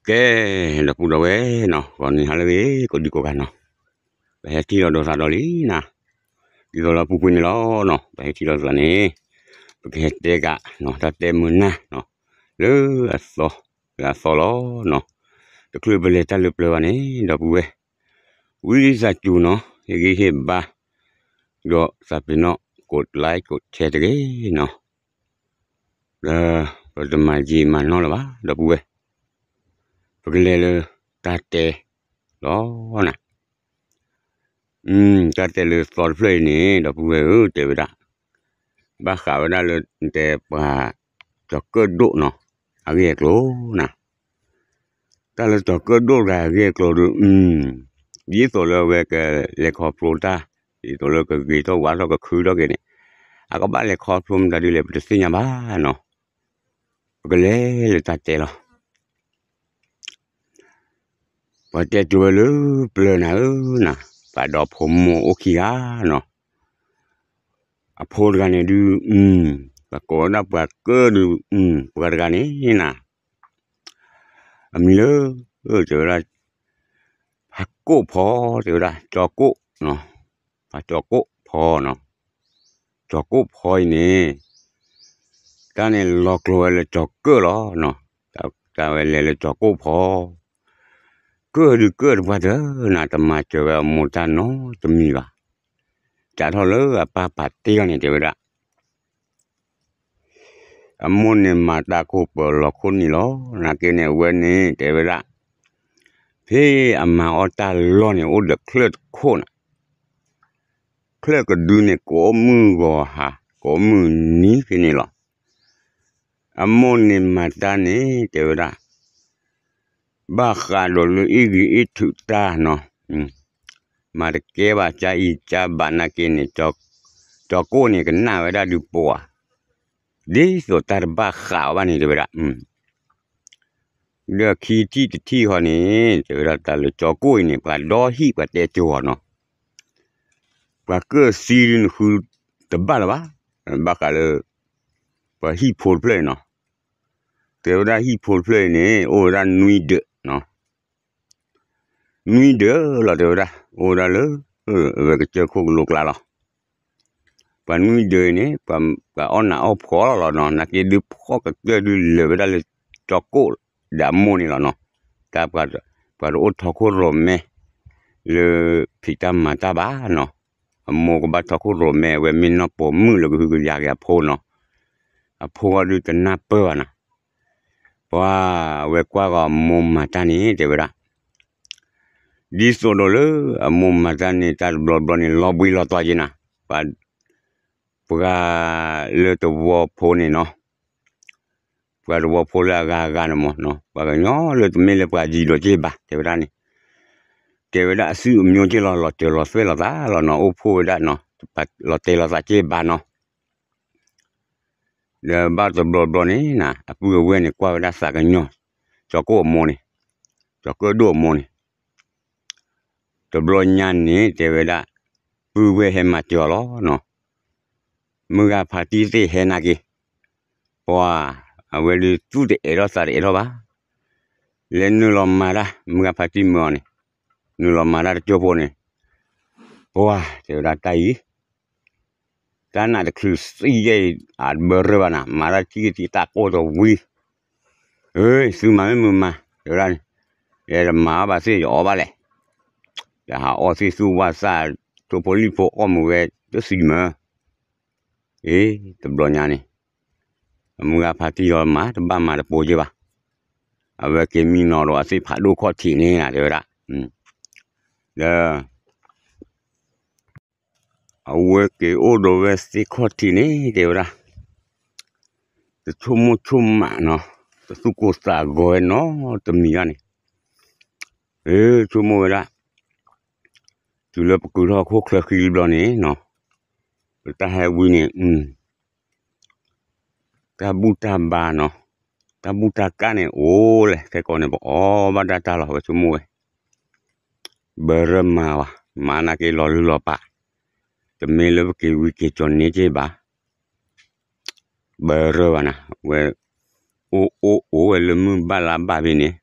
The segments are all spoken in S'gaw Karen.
ကဲ, ဒီပုၢ်ဒီဝဲၢ်နီၤ, ဂီၤနံၤဟါလၢအဂ့ၤ ကိးဒံကိးဂၤနီၤ, ပဟဲထံၣ်လိာ်ဒီးသးဒီးလံနၤ, ဒ်သိးလၢအပူၤကွံာ်န့ၣ်လီၤနီၤ, ပဟဲထံၣ်လိာ်သးန့ၣ်, ပကဟဲတဲကးနီၤ တၢ်တဲမုာ်နၢ်နီၤ, လၢအသီ, လၢအသီလီၤနီၤ, တချုးပလဲၤတၢ်လၢပျၢၤဘၣ်န့ၣ် ဒီပုၢ်ဝဲၢ်, ဝံသးစူၤနီၤ ဟ့ၣ်ဂံၢ်ဟ့ၣ်ဘါ, ဒီးသးပ့ၤနီၣ် ကိးlike ကိးshareတဂ့ၤနီၤ, လၢပတမၤယံာ်မၤနီၢ်လၢၤဘၣ် ဒီပုၢ်ဝဲၢ်, ပကလဲၤလၢတၢ်တဲလီၤနၤ, တၢ်တဲလၢသီတဖျၢၣ်အံၤန့ၣ် ဒီပုၢ်ဝဲၢ်ဧၢ တဲဝဲဒၣ်, ဘၣ်ဃးဝဲဒၣ်လၢ တဲပှၤ ကၠီၤကၢၣ်ဒိၣ်နီၤ, အဂ့ၢ်အကျိၤနၤ, တၢ်လၢကၠီၤကၢၣ်ဒိၣ်တဂၤအဂ့ၢ်အကျိၤဒီး, ဒ်သိးလၢအဝဲကလဲၤခီဖျိတၢ်, ဒ်သိးလၢကဂ့ၤထီၣ်ဝါထီၣ်ကခုထီၣ်က့ၤန့ၣ်, အကဘၣ်လဲၤခီဖျိမတၤဒ်လဲၣ် ပတသ့ၣ်ညါဘၣ်နီၤ, ပကလဲၤလၢတၢ်တဲလီၤ ပှၤတဲတိၤဝဲလၢပျၢၤနၤဧၢနၤ, ပှၤဒီးဖိမိၢ်အိၣ်ခံဂၤနီၤ, အဖိတဂၤန့ၣ်ဒုး, ပှၤကိးဝဲဒၣ်ပှၤကၢၣ်ဒုး, ပှၤတဂၤန့ၣ်နၤ, အမံၤလၢ, တဲဝဲဒၣ်, ဖးကိၣ်ဖီ, တဲဝဲဒၣ် ကၠီၤကိၣ်, ဖးကၠီၤကိၣ်ဖီနီၤ, ကၠီၤကိၣ်ဖီအံၤန့ၣ် တၢ်န့ၣ်လီၤကျိၤဝဲလၢကၠီၤကၢၣ်လီၤ, တၢ်ဝဲလဲၤလၢကၠီၤကိၣ်ဖီ, ကၢၣ်ဒုးကၢၣ်တပှၢ်တၢၢ်နၤ, တမၤစၢၤဝဲအမိၢ်တၢ်နီတမံၤဘၣ်, စးထီၣ်လၢအပၢ်ပာ်တ့ၢ်အီၤန့ၣ် တဲဝဲဒၣ်, အမိၢ်န့ၣ်မၤတၢ်ခိၣ်ပၢၤလီၤခိၣ်နံၤလီၤ, နာ်က့န့ၣ် အဝဲန့ၣ် တဲဝဲဒၣ်, ဖဲအမၤအီၣ်တၢ်လီၢ်န့ၣ် အိၣ်ဒီးချၢၣ်တခိၣ်နၤ, ချၢၣ်ကဒုန့ၣ် ကိးမုၢ်ဂီၤဟါ, ကိးမုၢ်နံၤဖဲန့ၣ်လီၤ, အမိၢ်န့ၣ်မၤတၢ်န့ၣ် တဲဝဲဒၣ်, ဘၣ်ဃးဒီးလၢအ့ၣ်ဂ့ၤအ့ၣ်ထုးတၢ်နီၤ, မၤတကဲဘၣ် ကၢ်အံၤကၢ်ဘၣ်နာ်က့န့ၣ်, ကၠီၤကိၣ်န့ၣ် ကနၣ်ဝဲဒၣ်ဒုးပှၤ, ဒ်သိးတၢ်တဘၣ်ဃးအီၤဘၣ်န့ၣ် တဲဝဲဒၣ်, ဒီးခံထံၣ်တထံၣ်ဃီန့ၣ် တဲဝဲဒၣ် တၢ်လၢကၠီၤကိၣ်အံၤန့ၣ် ပှၤဒီဟံၣ်ပှၤတဲကၠိၤအီၤနီၤ, ပှၤကၢၣ်စံဒုးနဃုတဘၣ်လၢၤဘၣ်, ဘၣ်ဃးလၢ ပှၤဟံၣ်ဖိတဖျၢၣ်အံၤနီၤ, တဲဝဲဒၣ်ဟံၣ်ဖိတဖျၢၣ်အံၤန့ၣ် အိၣ်ဝဲဒၣ်နွံဒၢး, နွံဒၢးလီၤ တဲဝဲဒၣ်, အိၣ်ဝဲဒၣ်လၢ အဝဲကစၢၢ်ခိၣ်ကလိကျါလီၤ, ပှၤနွံဒၢးအံၤန့ၣ် ပှၤအီၣ်နးအီၣ်ဖှီၣ်လီၤနီၤ, နာ်က့ဒုးဖှီၣ်ကစၢၢ်ဒုးလၢာ်ဝဲဒၣ်လၢကၠီၤကိၣ်ဒီးအမိၢ်န့ၣ်လီၤနီၤ, တၢ်ပှၤတအိၣ်ထီခိၣ်ရိၣ်မဲ လၢဖံးတၢ်မၤတၢ်ဘၣ်နီၤ, အမိၢ်ကဘၣ်ထီခိၣ်ရိၣ်မဲ အဝဲမ့ၢ်နီၢ်ပိာ်မုၣ်လၢကဟုကယာ်က့ၤအဖိနီၤ, အဖိဂီၢ်ဒုးတနၢ်ပၢၢ်ဘၣ်နီၤ, ပှၤဝဲကွၢ်ဂီၤအမိၢ်မၤတၢ်န့ၣ် တဲဝဲဒၣ်, ဒ်သိးဒီးလၢအမိၢ်မၤတၢ်န့ၣ် တၢ်တဘျီဘျီန့ၣ် လီၤဘှံးလီၤတီၤက့ၤနၤ, ပှၤလၢတဝီဖိန့ၣ်နီၤ, ပှၤတဝီဖိလၢအဂၤအဂၤန့ၣ်မ့ၢ်နီၤ, ပှၤကညီလၢတမ့ၢ်လၢပှၤယံၤဒီးက့ၢ်ဘၣ် တဲဝဲဒၣ်န့ၣ်, တဲဝဲဒၣ်အစုအမျိုးက့ၢ်လီၤ လီၤတဲာ်လီၤသွဲၣ်လိာ်သးလီၤနီၤ, အိၣ်ဖှိၣ်ဝဲဒၣ်နီၤ, လီၤတဲာ်လီၤသးက့ၢ်ဘၣ်နီၤ ဒီးဘၣ်တဘျီဘျီန့ၣ်နၤ အပုၢ်အဝဲၢ်န့ၣ် ကွၢ်ဝဲဒၣ်သးကညီၤ, ကၠီၤကိၣ်အမိၢ်န့ၣ်, ကၠီၤကၢၣ်ဒိၣ်အမိၢ်န့ၣ်, တဘျီညါန့ၣ် တဲဝဲဒၣ်, ပုၢ်ဝဲၢ်ဟဲမၤစၢၤအီၤလီၤနီၤ, မုၢ်ဂၤဖးတံၢ်သ့ၣ်ဟဲနာ်က့ၤ, ပှၤ, အဝဲဒုးသူၣ်တအဲၣ်ထီၣ်သးတအဲၣ်ထီၣ်ဘၣ်, လဲၤနုာ်လီၤမၤတၢ် မုၢ်ဂၤဖးတံၢ်မၢအီၤန့ၣ်, နုာ်လီၤမၤတၢ်တကၠိဖိန့ၣ်, ပှၤ, တဲဝဲဒၣ်တၢ်အံၤ တၢ်နးတချုးသံယဲၢ်အံၤ အတဘၢရၢဘၣ်နၤ, မၤတၢ်ထံၣ်က့ၤထံၣ်တၢ်ကိၢ်တဝံၤ, သုမၤမ့ၢ်မုာ်မၤ, တဲဝဲဒၣ်န့ၣ်, ယတမၤအီၣ်ဘၣ်သ့ၣ် ယအီၣ်ဘၣ်လဲၣ်, ယဟးအီၣ်သ့ၣ်သူၣ်ဝၣ်သၣ်, ထိၣ်ဖိလံၣ်ဖိအီၣ်မ့ၢ်ဝဲတသံမၢ, အ့, တဘျီညါန့ၣ်, အမုၢ်ဂၤဖးတံၢ်အီၤမၤ တဘၣ်မၤတပိၤက့ဘၣ်, အဝဲက့ၤမံနီၤဒီးအသ့ၣ်ဖးဒိၣ်ခီၣ်ထံးန့ၣ်နၤ တဲဝဲဒၣ်, ဒီး အဝဲက့ၤအိၣ်ဒီးဝဲသ့ၣ်ခီၣ်ထံးန့ၣ် တဲဝဲဒၣ်, တဆိကမိၣ်ဆိကမးနီၤ, တသူၣ်ကိၢ်သးဂီၤဝဲနီတမံၤဘၣ်န့ၣ်, အ့, ဆိကမိၣ်ဝဲဒၣ်, တုၤလၢပကုာ်ထီၣ်ဟီၣ်ခိၣ်ချၢဃံတဘျီန့ၣ်နီၤ, ပတၢ်ဟဲဝံန့ၣ် တၢ်ဘူၣ်တၢ်ဘါနီၤ, တၢ်ဘူၣ်တၢ်ကၣ်န့ၣ်အိၣ်လဲၣ်, ခဲကိာ်န့ၣ် ပအီၣ်ဘၣ်ဒၣ်တၢ်လီၤ ဝဲဆိကမိၣ်ဝဲ, ဘၢရၢမၤဝဲ, မၤနာ်က့လီၤလုၢ်လီၤပာ်, တမ့ၢ်လၢပက့ၤဝံက့ၤကၠီၤန့ၢ်က့ဘၣ်, ဘၢရၢဘၣ်နၤ, ဝဲ, အိၣ်အိၣ်အိၣ်ဝဲလၢမုၢ်ဘၣ်လါဘၣ်ဖဲန့ၣ်,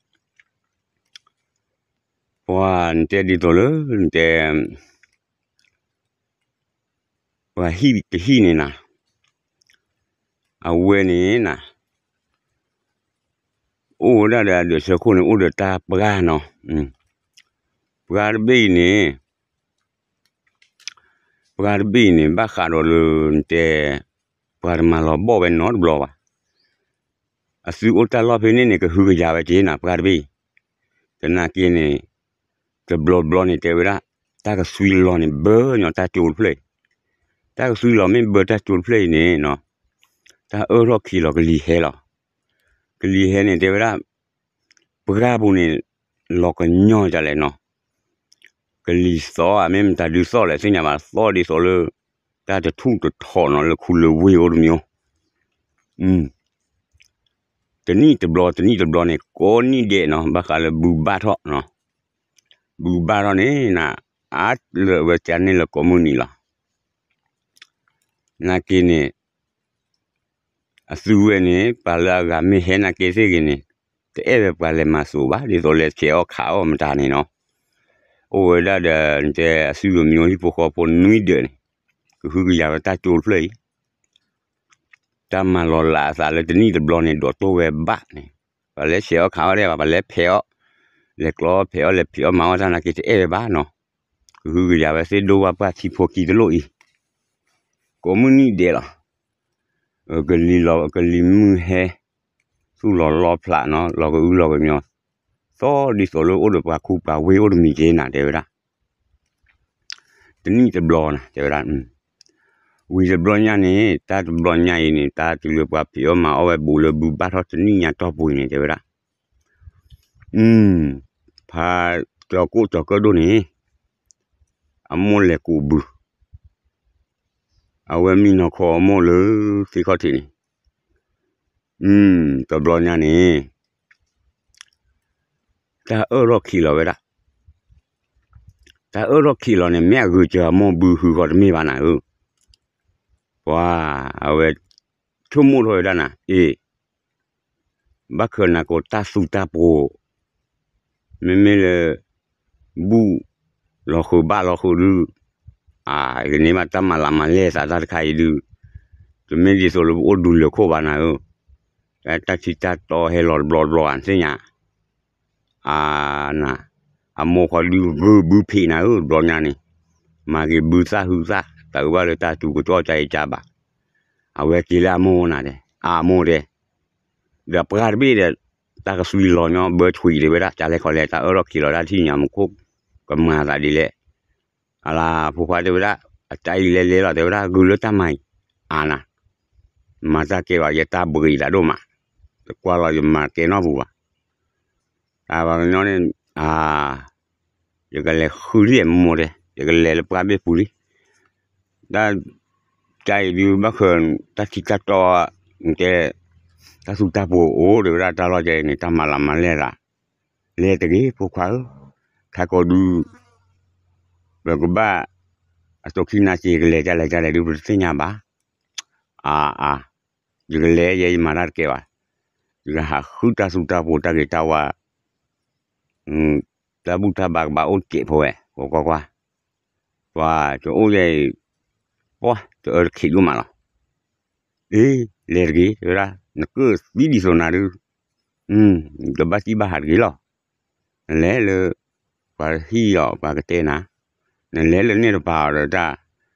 ပှၤနတဲဒ်သိးလၢ နတဲ ပှၤဟံၣ်တဟံၣ်န့ၣ်နၤ, အဝဲန့ၣ်နၤ, အိၣ်ဝဲဒၣ်ဒီးအဒၢးဆၢခိၣ်န့ၣ် အိၣ်ဒီးတၢ်ပှၢ်နီၤ, ပှၢ်တဘ့ၣ်အံၤန့ၣ် ပှၢ်တဘ့ၣ်အံၤန့ၣ် ဘၣ်ဃးဒီးလၢနတဲ ပှၤတမၤလီၤဘီၣ်ဝဲနီတဘျီဘၣ်. အသုအိၣ်တၢ်လီၢ်ဖဲန့ၣ်န့ၣ် ကဟုကယာ်ဝဲက့ၤနၤ ပှၢ်တဘ့ၣ်အံၤ, သနာ်က့န့ၣ် တဘျီဘျီန့ၣ်တဲဝဲဒၣ် တၢ်ကသွံလီၤန့ၣ် ဘၢညီတၢ်ကၠိတဖျၢၣ်အံၤ, တၢ်ကသွံလီၤမ့ၢ်ဘၢတၢ်ကၠိတဖျၢၣ်အံၤန့ၣ်နီၤ, တၢ်အၢၣ်ထီၣ်ခံးလီၤကလံၤဟဲလီၤ. ကလံၤဟဲန့ၣ်တဲဝဲဒၣ် ပှၢ်ပူၤန့ၣ် လီၤကညီၤဒ်လဲၣ်နီၤ, ကလံၤသီဧါ မ့ၢ်မတၤဒုးသီၣ်လဲၣ် သ့ၣ်ညါဘၣ် သီၣ်ဒ်သိးလၢ တၢ်တထူၣ်တထီၣ်နီၤ လၢခူလၢဝ့ၢ်အိၣ်တမံၤ, တနံၣ်တဘျီ တနံၣ်တဘျီန့ၣ် ကိးနံၣ်ဒဲးနီၤ ဘၣ်ဃးလၢဘုဘၣ်ထီၣ်နီၤ, ဘုဘၣ်ထီၣ်န့ၣ်နၤ အါလၢအဝဲကန့ၢ်လၢကိးမုၢ်နံၤလီၤ. နာ်က့န့ၣ် အသုဝဲန့ၣ် ပှၤလၢအဂၤမ့ၢ်ဟဲနာ်က့သ့ၣ်ဂ့ၤန့ၣ် တအဲၣ်ဝဲပှၤလဲၤမၤစိးဘၣ် ဒ်သိးလဲၤဆဲးအီၣ်ခးအီၣ်မတၤန့ၣ်နီၤ, အိၣ်ဝဲဒၣ်ဒီး နတဲအသုးကမံၤဟံၣ်ဖိဃီဖိနွံဒၢးန့ၣ် ကဟုကယာ်ဝဲတၢ်ကၠိတဖျၢၣ်အံၤ တၢ်မၤလီၤလးအသးလၢတနံၣ်တဘျီန့ၣ် ဒိးတိၢ်ဝဲဘၣ်န့ၣ်, ပှၤလဲၤဆဲးအီၣ်ခးအီၣ်ဒဲးဘၣ် ပှၤလဲၤဖဲးအီၣ်, လဲၤကျီဖဲးအီၣ် လဲၤဖံးအီၣ်မၤအီၣ်တၢ်နာ်က့တအဲၣ်ဝဲဘၣ်နီၤ, ကဟုကယာ်ဝဲသ့ၣ်ဒိၣ်ဝၣ်ပှၢ်ထံဖိကံတလိၣ်အံၤ, ကိးမုၢ်နံၣ်ဒဲးလီၤ, ကလံၤလီၤ ကလံၤမုၢ်ဟဲ, သူၣ်လီၤလီဖျးနီၤ လီၤကအုလီၤကညီ, သီၣ်ဒ်သိးလၢအိၣ်ဒီးပှၤခူပှၤဝ့ၢ်အိၣ်တမံၤက့နၤ တဲဝဲဒၣ် တနံၣ်တဘျီနၤ တဲဝဲဒၣ်, ဝံၤတဘျီညါန့ၣ် တၢ်တဘျီညါအံၤန့ၣ် တၢ်တုၤလၢပှၤဖံးအီၣ်မၤအီၣ်ဝဲဘူးလၢဘုဘၣ်ထီၣ်တနံၣ်ညါတီၢ်ပူၤန့ၣ် တဲဝဲဒၣ်, ဖါကၠီကိၣ်ကၠီကၢၣ်ဒိၣ်န့ၣ် အမိၢ်လဲၤကူးဘု အဝဲမံနီၢ်ခိအမိၢ်လၢသ့ၣ်ခီၣ်ထံးန့ၣ်, တဘျီညါန့ၣ် တၢ်အၢၣ်ထီၣ်ခံးလီၤဝဲဒၣ်, တၢ်အၢၣ်ထီၣ်ခံးလီၤန့ၣ် မ့ၢ်အဂုာ်စၢၤအမိၢ်ဘုဟုဃီတမ့ၢ်ဘၣ်နၤဧၢ, ပှၤ အဝဲ ဆိကမိၣ်ထီၣ်ဝဲဒၣ်နၤ အ့ၣ် ဘၣ်ဃးနၤကိးတၢ်သူတၢ်ပှိၤ, မ့မ့ၢ်လၢ ဘူၣ်လီၤဃုာ်ဘၣ်လီၤဃုာ်ဒုး, အကန့ၢ်ဘၣ်တၢ်မၤလးမၤလဲၢ်သးတၢ်တခါအံၤဒုး, တမ့ၢ်ဒ်သိးလၢပအိၣ်ဒူလၢာ်ခိၣ်ဘၣ်နၤဧၢ, တၢ်ထံတၢ်တီဟဲလီၤတဘျီတဘျီဂၤသ့ၣ်ညါ အနၤ, အမိၢ်ဃီဒုးဂုာ်ဘုဖံးနၤဧၢ တဘျီညါန့ၣ်, မၤက့ၤဘုသၣ်ဟုသၣ် တၢ်အုၣ်ဘၣ်လၢတၢ်တူၤကစီၣ်ကါအံၤကါဘၣ်, အဝဲက့ၤလၢအမိၢ်နၤဒဲး အမိၢ်ဒဲး, ဒီးပှၢ်တဘ့ၣ်ဒီး တၢ်ကသွံလီၤညီဘၢထွံးဒံးဝဲဒၣ် ကလဲၤခီလဲၤ တၢ်အၢၣ်ထီၣ်ခံးလီၤတၢ်ထံၣ်ညါမူခိၣ် ကမၤသးဒ်လဲၣ်, အလၤဖိခွါတဲဝဲဒၣ် အတၢ်အံၤလဲၤလဲၤလီၤ တဲဝဲဒၣ်ဂုာ်လၢတၢ်မၤအံၤ, အနၤ, မၤတၢ်ကဲဘၣ် ယတၢ်ဘှံးသးဒိၣ်မး, တကွၢ်လီၤယမၤကဲနီတပူၤဘၣ်, တၢ်ပှၤကညီန့ၣ်, အ, ယကလဲၤဃုလံမိၢ်တဲ, ယကလဲၤလၢပှၢ်ဘ့ၣ်ပူၤလံ, တၢ်, တၢ်အံၤဒုးဘၣ်ဃး, တၢ်ထံတၢ်တီ, တဲ, တၢ်သူတၢ်ပှိၤအိၣ် တဲဝဲဒၣ်တၢ်လီၢ်ကဲအံၤန့ၣ် တၢ်မၤလၤမၤလဲၢ်သး, လဲၤတဂ့ၤ ဖိခွါဧၢ, ခဲကိာ်ဒုး, ပကဘၣ်, အစိခံနၤစ့ကလဲၤကလဲၤကလဲၤဒုး ပတသ့ၣ်ညါဘၣ်, အါအါ, ယကလဲၤယဲယမၤတၢ်တကဲဘၣ်, ယကဟးဃုတၢ်သူတၢ်ပှိၤတၢ်ဂ့ၤတၢ်ဝါ, တၢ်ဘူၣ်တၢ်ဘါကဘၣ်အိၣ်တစဲးဖိဝဲ ကွၢ်ကွၢ်ကွၢ်, ပှၤတအိၣ်ယဲအံၤ, ပှၤတအၢတခံးဒိၣ်မးလီၤ, အ့, လဲၤတဂ့ၤ တဲဝဲဒၣ် နကၢၣ်သံဒ်သိးနၤဒုး, တဘၣ်စံၣ်ဘၣ်ဟးတဂ့ၤလီၤ, နလဲၤလၢ, ပှၤဟံၣ်အီၤပှၤကတဲနၤ, နလဲၤလၢန့ၣ်တပၤအီၤဒီးတၢ်,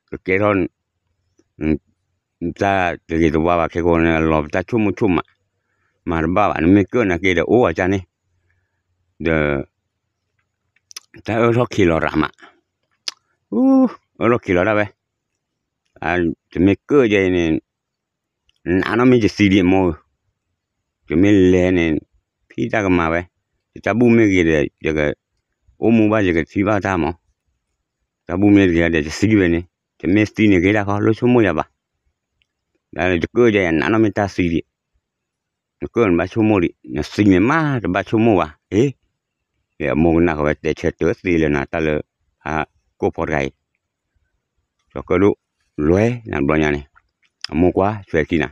ကကဲထီၣ် တၢ်တဂ့ၤတဝါဘၣ်ခဲကိာ်န့ၣ် အလီၤပတၢ်ဆိကမိၣ်ဆိကမး, မၤတဘၣ်ဘၣ် နမ့ၢ်ကၢၣ်နာ်က့ဒီးအိၣ်အကၢ်န့ၣ်, ဒီး, တၢ်အၢၣ်ထီၣ်ခံးလီၤရၤမး, အၢၣ်ထီၣ်ခံးလီၤဒၣ်ဝဲ, တမ့ၢ်ကၢၣ်ယဲအံၤန့ၣ်, နးနီၢ်မ့ၢ်ယသံဒံးအမိၢ်ဧၢ, ယမ့ၢ်လဲၤန့ၣ်, ဖံတၢ်ကမၤဝဲ, ယတၢ်ဘူၣ်မ့ၢ်ဂ့ၤဒီး ယက, အိၣ်မူဘၣ်ယကထံၣ်ဘၣ်တၢ်မး, တၢ်ဘူၣ်မ့ၢ်ဂ့ၤဒီးယသံဝဲန့ၣ်, တမ့ၢ်သံန့ၣ်ဂ့ၤဒၣ်ဃီ လိၣ်ဆိကမိၣ်ယၤဘၣ်, ဒီးယကၢၣ်ယဲအံၤ နးနီၢ်မ့ၢ်တၢ်သံဒံး, နကၢၣ်နဘၣ်ဆိကမိၣ်ဒံး နသံန့ၣ်မးတဘၣ်ဆိကမိၣ်ဘၣ်, အ့, အမိၢ်ကနၣ်ဃီဝဲတဲဆၢတၢ်သ့လၢနၤတၢ်လၢ, ဟး, ကိၢ်ဖီတဂၤအံၤ ကၠီၤကၢၣ်ဒိၣ်, လွဲနၤတဘျီညါန့ၣ်, အမိၢ်ကွၢ်ဆွဲခံနၤ,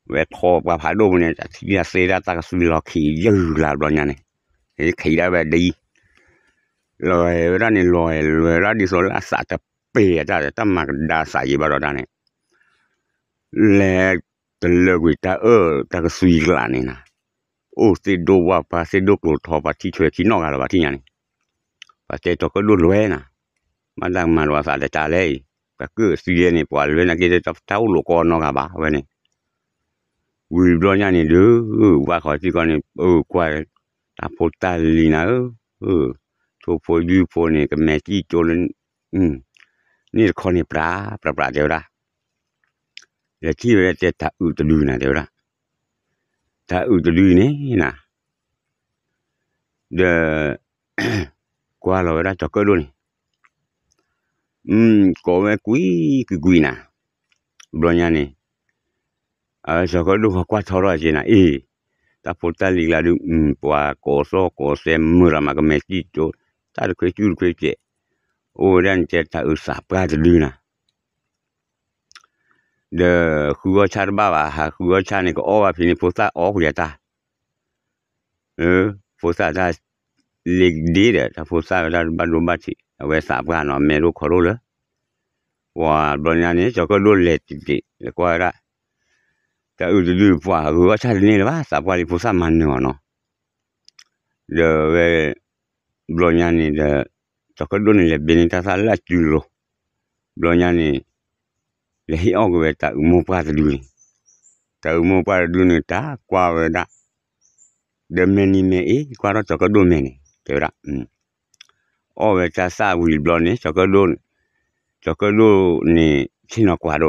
ဝဲထီၣ်ပှၤဖးဒိၣ်ပူၤန့ၣ် တၢ်ထံၣ်တၢ်သ့ဒၣ်တၢ်ကသွံလီၤခံးယုၢ်လၢတဘျီညါန့ၣ်, ခံးဒၣ်ဝဲဒ်အံၤ, လီၤဟဲဝဲဒၣ်န့ၣ် လီၤဟဲလွဲဝဲဒၣ်ဒ်သိးလၢအသးတပ့ၤအတၢ် တၢ်မၤကဒါသးယံၤဘၣ်ဒီးတၢ်န့ၣ် လဲၤတလၢကွံာ်တၢ်အၢၣ်တၢ်ကသွံကျးန့ၣ်နၤ, အိၣ်သ့ၣ်ဒိၣ်ဝၣ်ပှၢ်သ့ၣ်ဒိၣ်ကျိၤထီ ပှၤထံၣ်ထွဲခံနီတဂၤလၢၤဘၣ်ထံၣ်ညါန့ၣ်, ပှၤတဲစီၤကၢၣ်ဒိၣ်လွဲနၤ, ဘၣ်တၢ်ကမၤဒီးအသးတတၢ်လဲၣ်အံၤ, ပှၤကၢၣ်သံယဲန့ၣ် ပှၤလွဲနာ်က့ တၢ်အိၣ်လိးကီနီတဂၤဘၣ်ဝဲန့ၣ် ဝံၤဘျီညါန့ၣ်ဒုး ဝၣ်ခီစ့ၢ်ကီးန့ၣ် ကွၢ် တၢ်ဖိတၢ်လံၤနၤဧၢ, ထိၣ်ဖိယူၢ်ဖိန့ၣ် ကမဲာ်စံၣ်ကၠိလၢ န့ၣ်တခီန့ၣ် ပြးပြးပြးတဲဝဲဒၣ်, လဲၤထံၣ်ဝဲဒၣ်တဲတၤအုးတဒုနၤတဲဝဲဒၣ်, တၤအုးတဒုန့ၣ်နၤ, ဒီး ကွၢ်လီၤဝဲဒၣ်စီၤကၢၣ်ဒိၣ်န့ၣ် ကိးဝဲကွံာ်ကွံာ်ကွံာ်နၤ, ဘျီညါန့ၣ် အဝဲစီၤကၢၣ်ဒိၣ်ဃီကွၢ်ထီထီၣ်က့ၤနၤ အ့ၣ်, တၢ်ဖိတၢ်လံၤကျါဒုး ပှၤကိးသီၣ်ကိးသဲမုာ်ရၤမး ကမဲာ်စံၣ်ကၠိ တၢ်တခွ့ကၠူၣ်တခွ့ကဲး, အိၣ်ဝဲဒၣ်န့ၣ်တဲတၤအုးသးပှၢ်တဒုနၤ ဒီးဃုအီၣ်ဆၣ်တဘၣ်ဘၣ် ဟးဃုအီၣ်ဆၣ်န့ၣ် ကအီၣ်ဘၣ်ဖဲန့ၣ် ဖိသၣ်အီၣ်ကွံာ်အတၢ် ဖိသၣ်တၢ် လ့ကဒ့ဒီး တၢ်ဖိသၣ်ဝဲဒၣ်ဘၣ်ဒိဘၣ်ထံး အဝဲသးပှၢ်နီၤ အမဲာ်ဒိၣ်ခီဒိၣ်လၢ ပှၤဘျီညါန့ၣ် စီၤကၢၣ်ဒိၣ်လဲၤတ့ၢ်တ့ၢ် လဲၤကွၢ်ဝဲဒၣ် တၤအုးတဒုပှၤဂုၤအီၣ်ဆၣ်တန့ၢ်လၢၤဘၣ် သးပှၢ်လံဖိသၣ်မၤနၢၤအီၤနီၤ ဒီးဝဲ ဘျီညါန့ၣ်ဒီး စီၤကၢၣ်ဒိၣ်န့ၣ် လဲၤဘ့န့ၢ်တၢ်သၣ်လၢအစုလိၤ, ဘျီညါန့ၣ် လဲၤဟ့ၣ်အီၣ်က့ၤဝဲတၤအုးမိၢ်ပှၢ်တဒုန့ၣ်, တၤအုးမိၢ်ပှၢ်တဒုန့ၣ် တၢ်ကွၢ်ဝဲဒၣ် ဒီးမဲာ်နံၤမဲာ်အ့ ကွၢ်ထီၣ်စီၤကၢၣ်ဒိၣ်မဲာ်န့ၣ် တဲဝဲဒၣ်, အီၣ်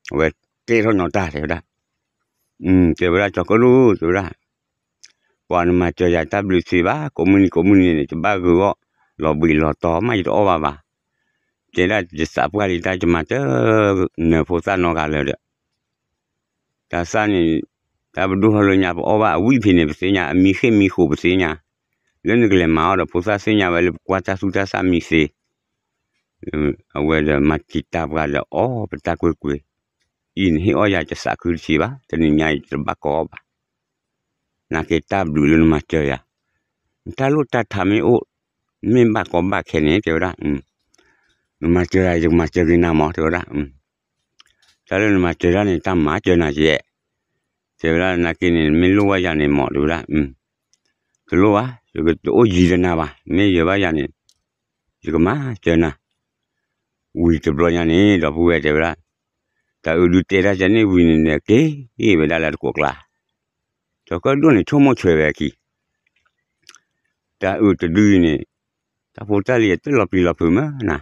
ဝဲတၢ်သၣ်ဝံၤတဘျီန့ၣ် စီၤကၢၣ်ဒိၣ်န့ၣ် ဆ့ၣ်နီၤကွၢ်ဒိၣ်ဝဲနီၤ, အဝဲတဲထီၣ်ညီတၢ်တဲဝဲဒၣ်, တဲဝဲဒၣ်စီၤကၢၣ်ဒိၣ်တဲဝဲဒၣ် ပှၤနမၤစၢၤယၤတၢ်ဘျုးသ့ဘၣ် ကိးမုၢ်နံၤကိးမုၢ်နံၤန့ၣ် ယဘၣ်ဂုၤအီၣ် လီၤဘှံးလီၤတီၤမး ယတအီၣ်ဘၣ်ဘၣ်, တဲဒၣ်ယသးပှၢ်လံတၢ် ယမၤတနၢၤဖိသၣ်နီတဂၤလၢၤဒီး တၢ်သၣ်န့ၣ် တၢ်ပဒိၣ်ထီၣ်လၢညါ ပအီၣ်ဘၣ်အဝံၣ်ဖဲန့ၣ် ပသ့ၣ်ညါ အမံၤဃ့ၢ်မံၤဃိးပသ့ၣ်ညါ, လၢနကလဲၤမၤအီၣ်ဒီးဖိသၣ်သ့ၣ်ညါဝဲလၢပကွၢ်တၢ်သူၣ်တၢ်သၣ်မံၤသ့, အဝဲဒီးမၤတံာ်တာ်ပှၤဒီးအီၣ်ပတၢ်ကွ့ၢ်ကွ့ၢ်, အံၤနဟ့ၣ်အီၣ်ယၤတသးခုတဆံးဘၣ် တနံၤညါအံၤတဘၣ်ကိးအီၣ်ဘၣ် နာ်က့တၢ်ဘျုးလၢနမၤစၢၤယၤ, နတၢ်လိၣ်တၢ်ထးမ့ၢ်အိၣ်, မ့ၢ်ဘၣ်ကီဘၣ်ခဲန့ၣ် တဲဝဲဒၣ်, နမၤစၢၤယၤ ယကမၤစၢၤက့ၤနၤမး တဲဝဲဒၣ်, တၢ်လၢနမၤစၢၤတၢ်န့ၣ် တၢ်မၤစၢၤနၤယဲ, တဲဝဲဒၣ်နာ်က့န့ၣ် မ့ၢ်လိၣ်ဘၣ်ယၤန့ၣ်မး တဲဝဲဒၣ်, တလိၣ်ဘၣ် ယကတအိၣ်ယံၤဒီးနၤဘၣ် မ့ၢ်ယဲဘၣ်ယၤန့ၣ် ယကမၤစၢၤနၤ, ဝံၤတဘျီညါန့ၣ် ဒီပုၢ်ဝဲၢ်တဲဝဲဒၣ်, တၤအုးဒုးတဲတၢ်ကန့ၣ်ဝံၤန့ၣ် က့ၤဝဲဒၣ်လၢတကိးကျါ, စီၤကၢၣ်ဒိၣ်န့ၣ် ဆိကမိၣ်ထွဲဝဲအခံ တၤအုးတဒုအံၤန့ၣ်, တၢ်ဖိတၢ်လံၤအတလီၤပျံၤလီၤဖုးမးနၤ,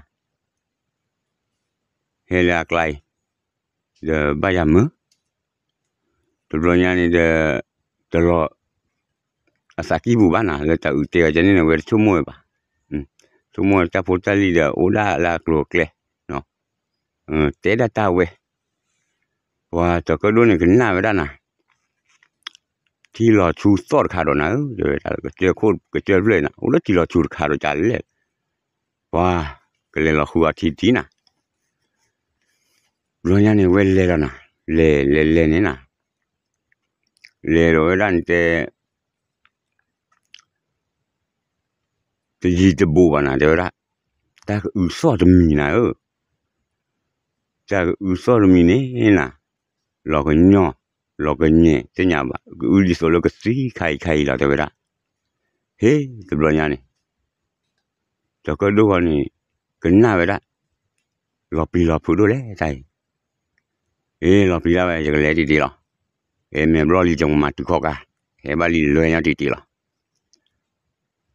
ဟဲလၢအကျါအံၤ, ဒီးဘၣ်ယၤမုာ်, တဘျီညါန့ၣ်ဒီး, တလီၤ, အသးကံၢ်ပူၤဘၣ်နၤ လၢတၤအုးတဲအီၤကန့ၣ်န့ၣ် ဝဲတဆိကမိၣ်ဝဲဘၣ်, ဆိကမိၣ်တၢ်ဖိတၢ်လံၤဒီးအိၣ်ဒၣ်လၢအကျိၤအကျဲ, တဲဒၣ်တၢ်ဝဲ, ပှၤစီၤကၢၣ်ဒိၣ်န့ၣ်ကနၣ်ဝဲဒၣ်နၤ ထံလီၤဆူသီၣ်တခါဒီးနၤဧၢ, ကစၢၢ်ခိၣ်ကစၢၢ်ဖျၢၣ်နၤ အိၣ်လၢထံလီၤဆူတခါဒီးကလဲၣ်, ပှၤကလဲၤလီၤဃုအီၤထံထံနၤ, ဘျီညါန့ၣ်ဝဲလဲၤလီၤနၤ, လဲၤလဲၤလဲၤန့ၣ်နၤ, လဲၤဒီးဝဲဒၣ်န့ၣ်တဲ တယံၤတဘူးဘၣ်နၤ တဲဝဲဒၣ်, တၢ်ကအုးသီၣ်တမံၤနၤဧၢ, တၢ်ကအုးသီၣ်တမံၤန့ၣ်နၤ, လီၤကညီၢ်, လီၤကညဲၣ် သ့ၣ်ညါဘၣ် ကအုးဒ်သိးလၢကသံခါအံၤခါအံၤလီၤ တဲဝဲဒၣ်, ဟ့ၣ်တဘျီညါန့ၣ်, စီၤကၢၣ်ဒိၣ်ဃီန့ၣ်, ကနၣ်ဝဲဒၣ်, လီၤပျံၤလီၤဖုးဒိၣ်လဲၣ်တၢ်အံၤ, အ့ လီၤပျံၤဒၣ်ဝဲ ယကလဲၤတံၢ်တံၢ်လီၤ, အ့မဲာ်ဘျီၣ်လံယကမၤတုၤခီၣ်ကါ, ဟဲဘၣ်လံလဲၤညီတံၢ်တံၢ်လီၤ,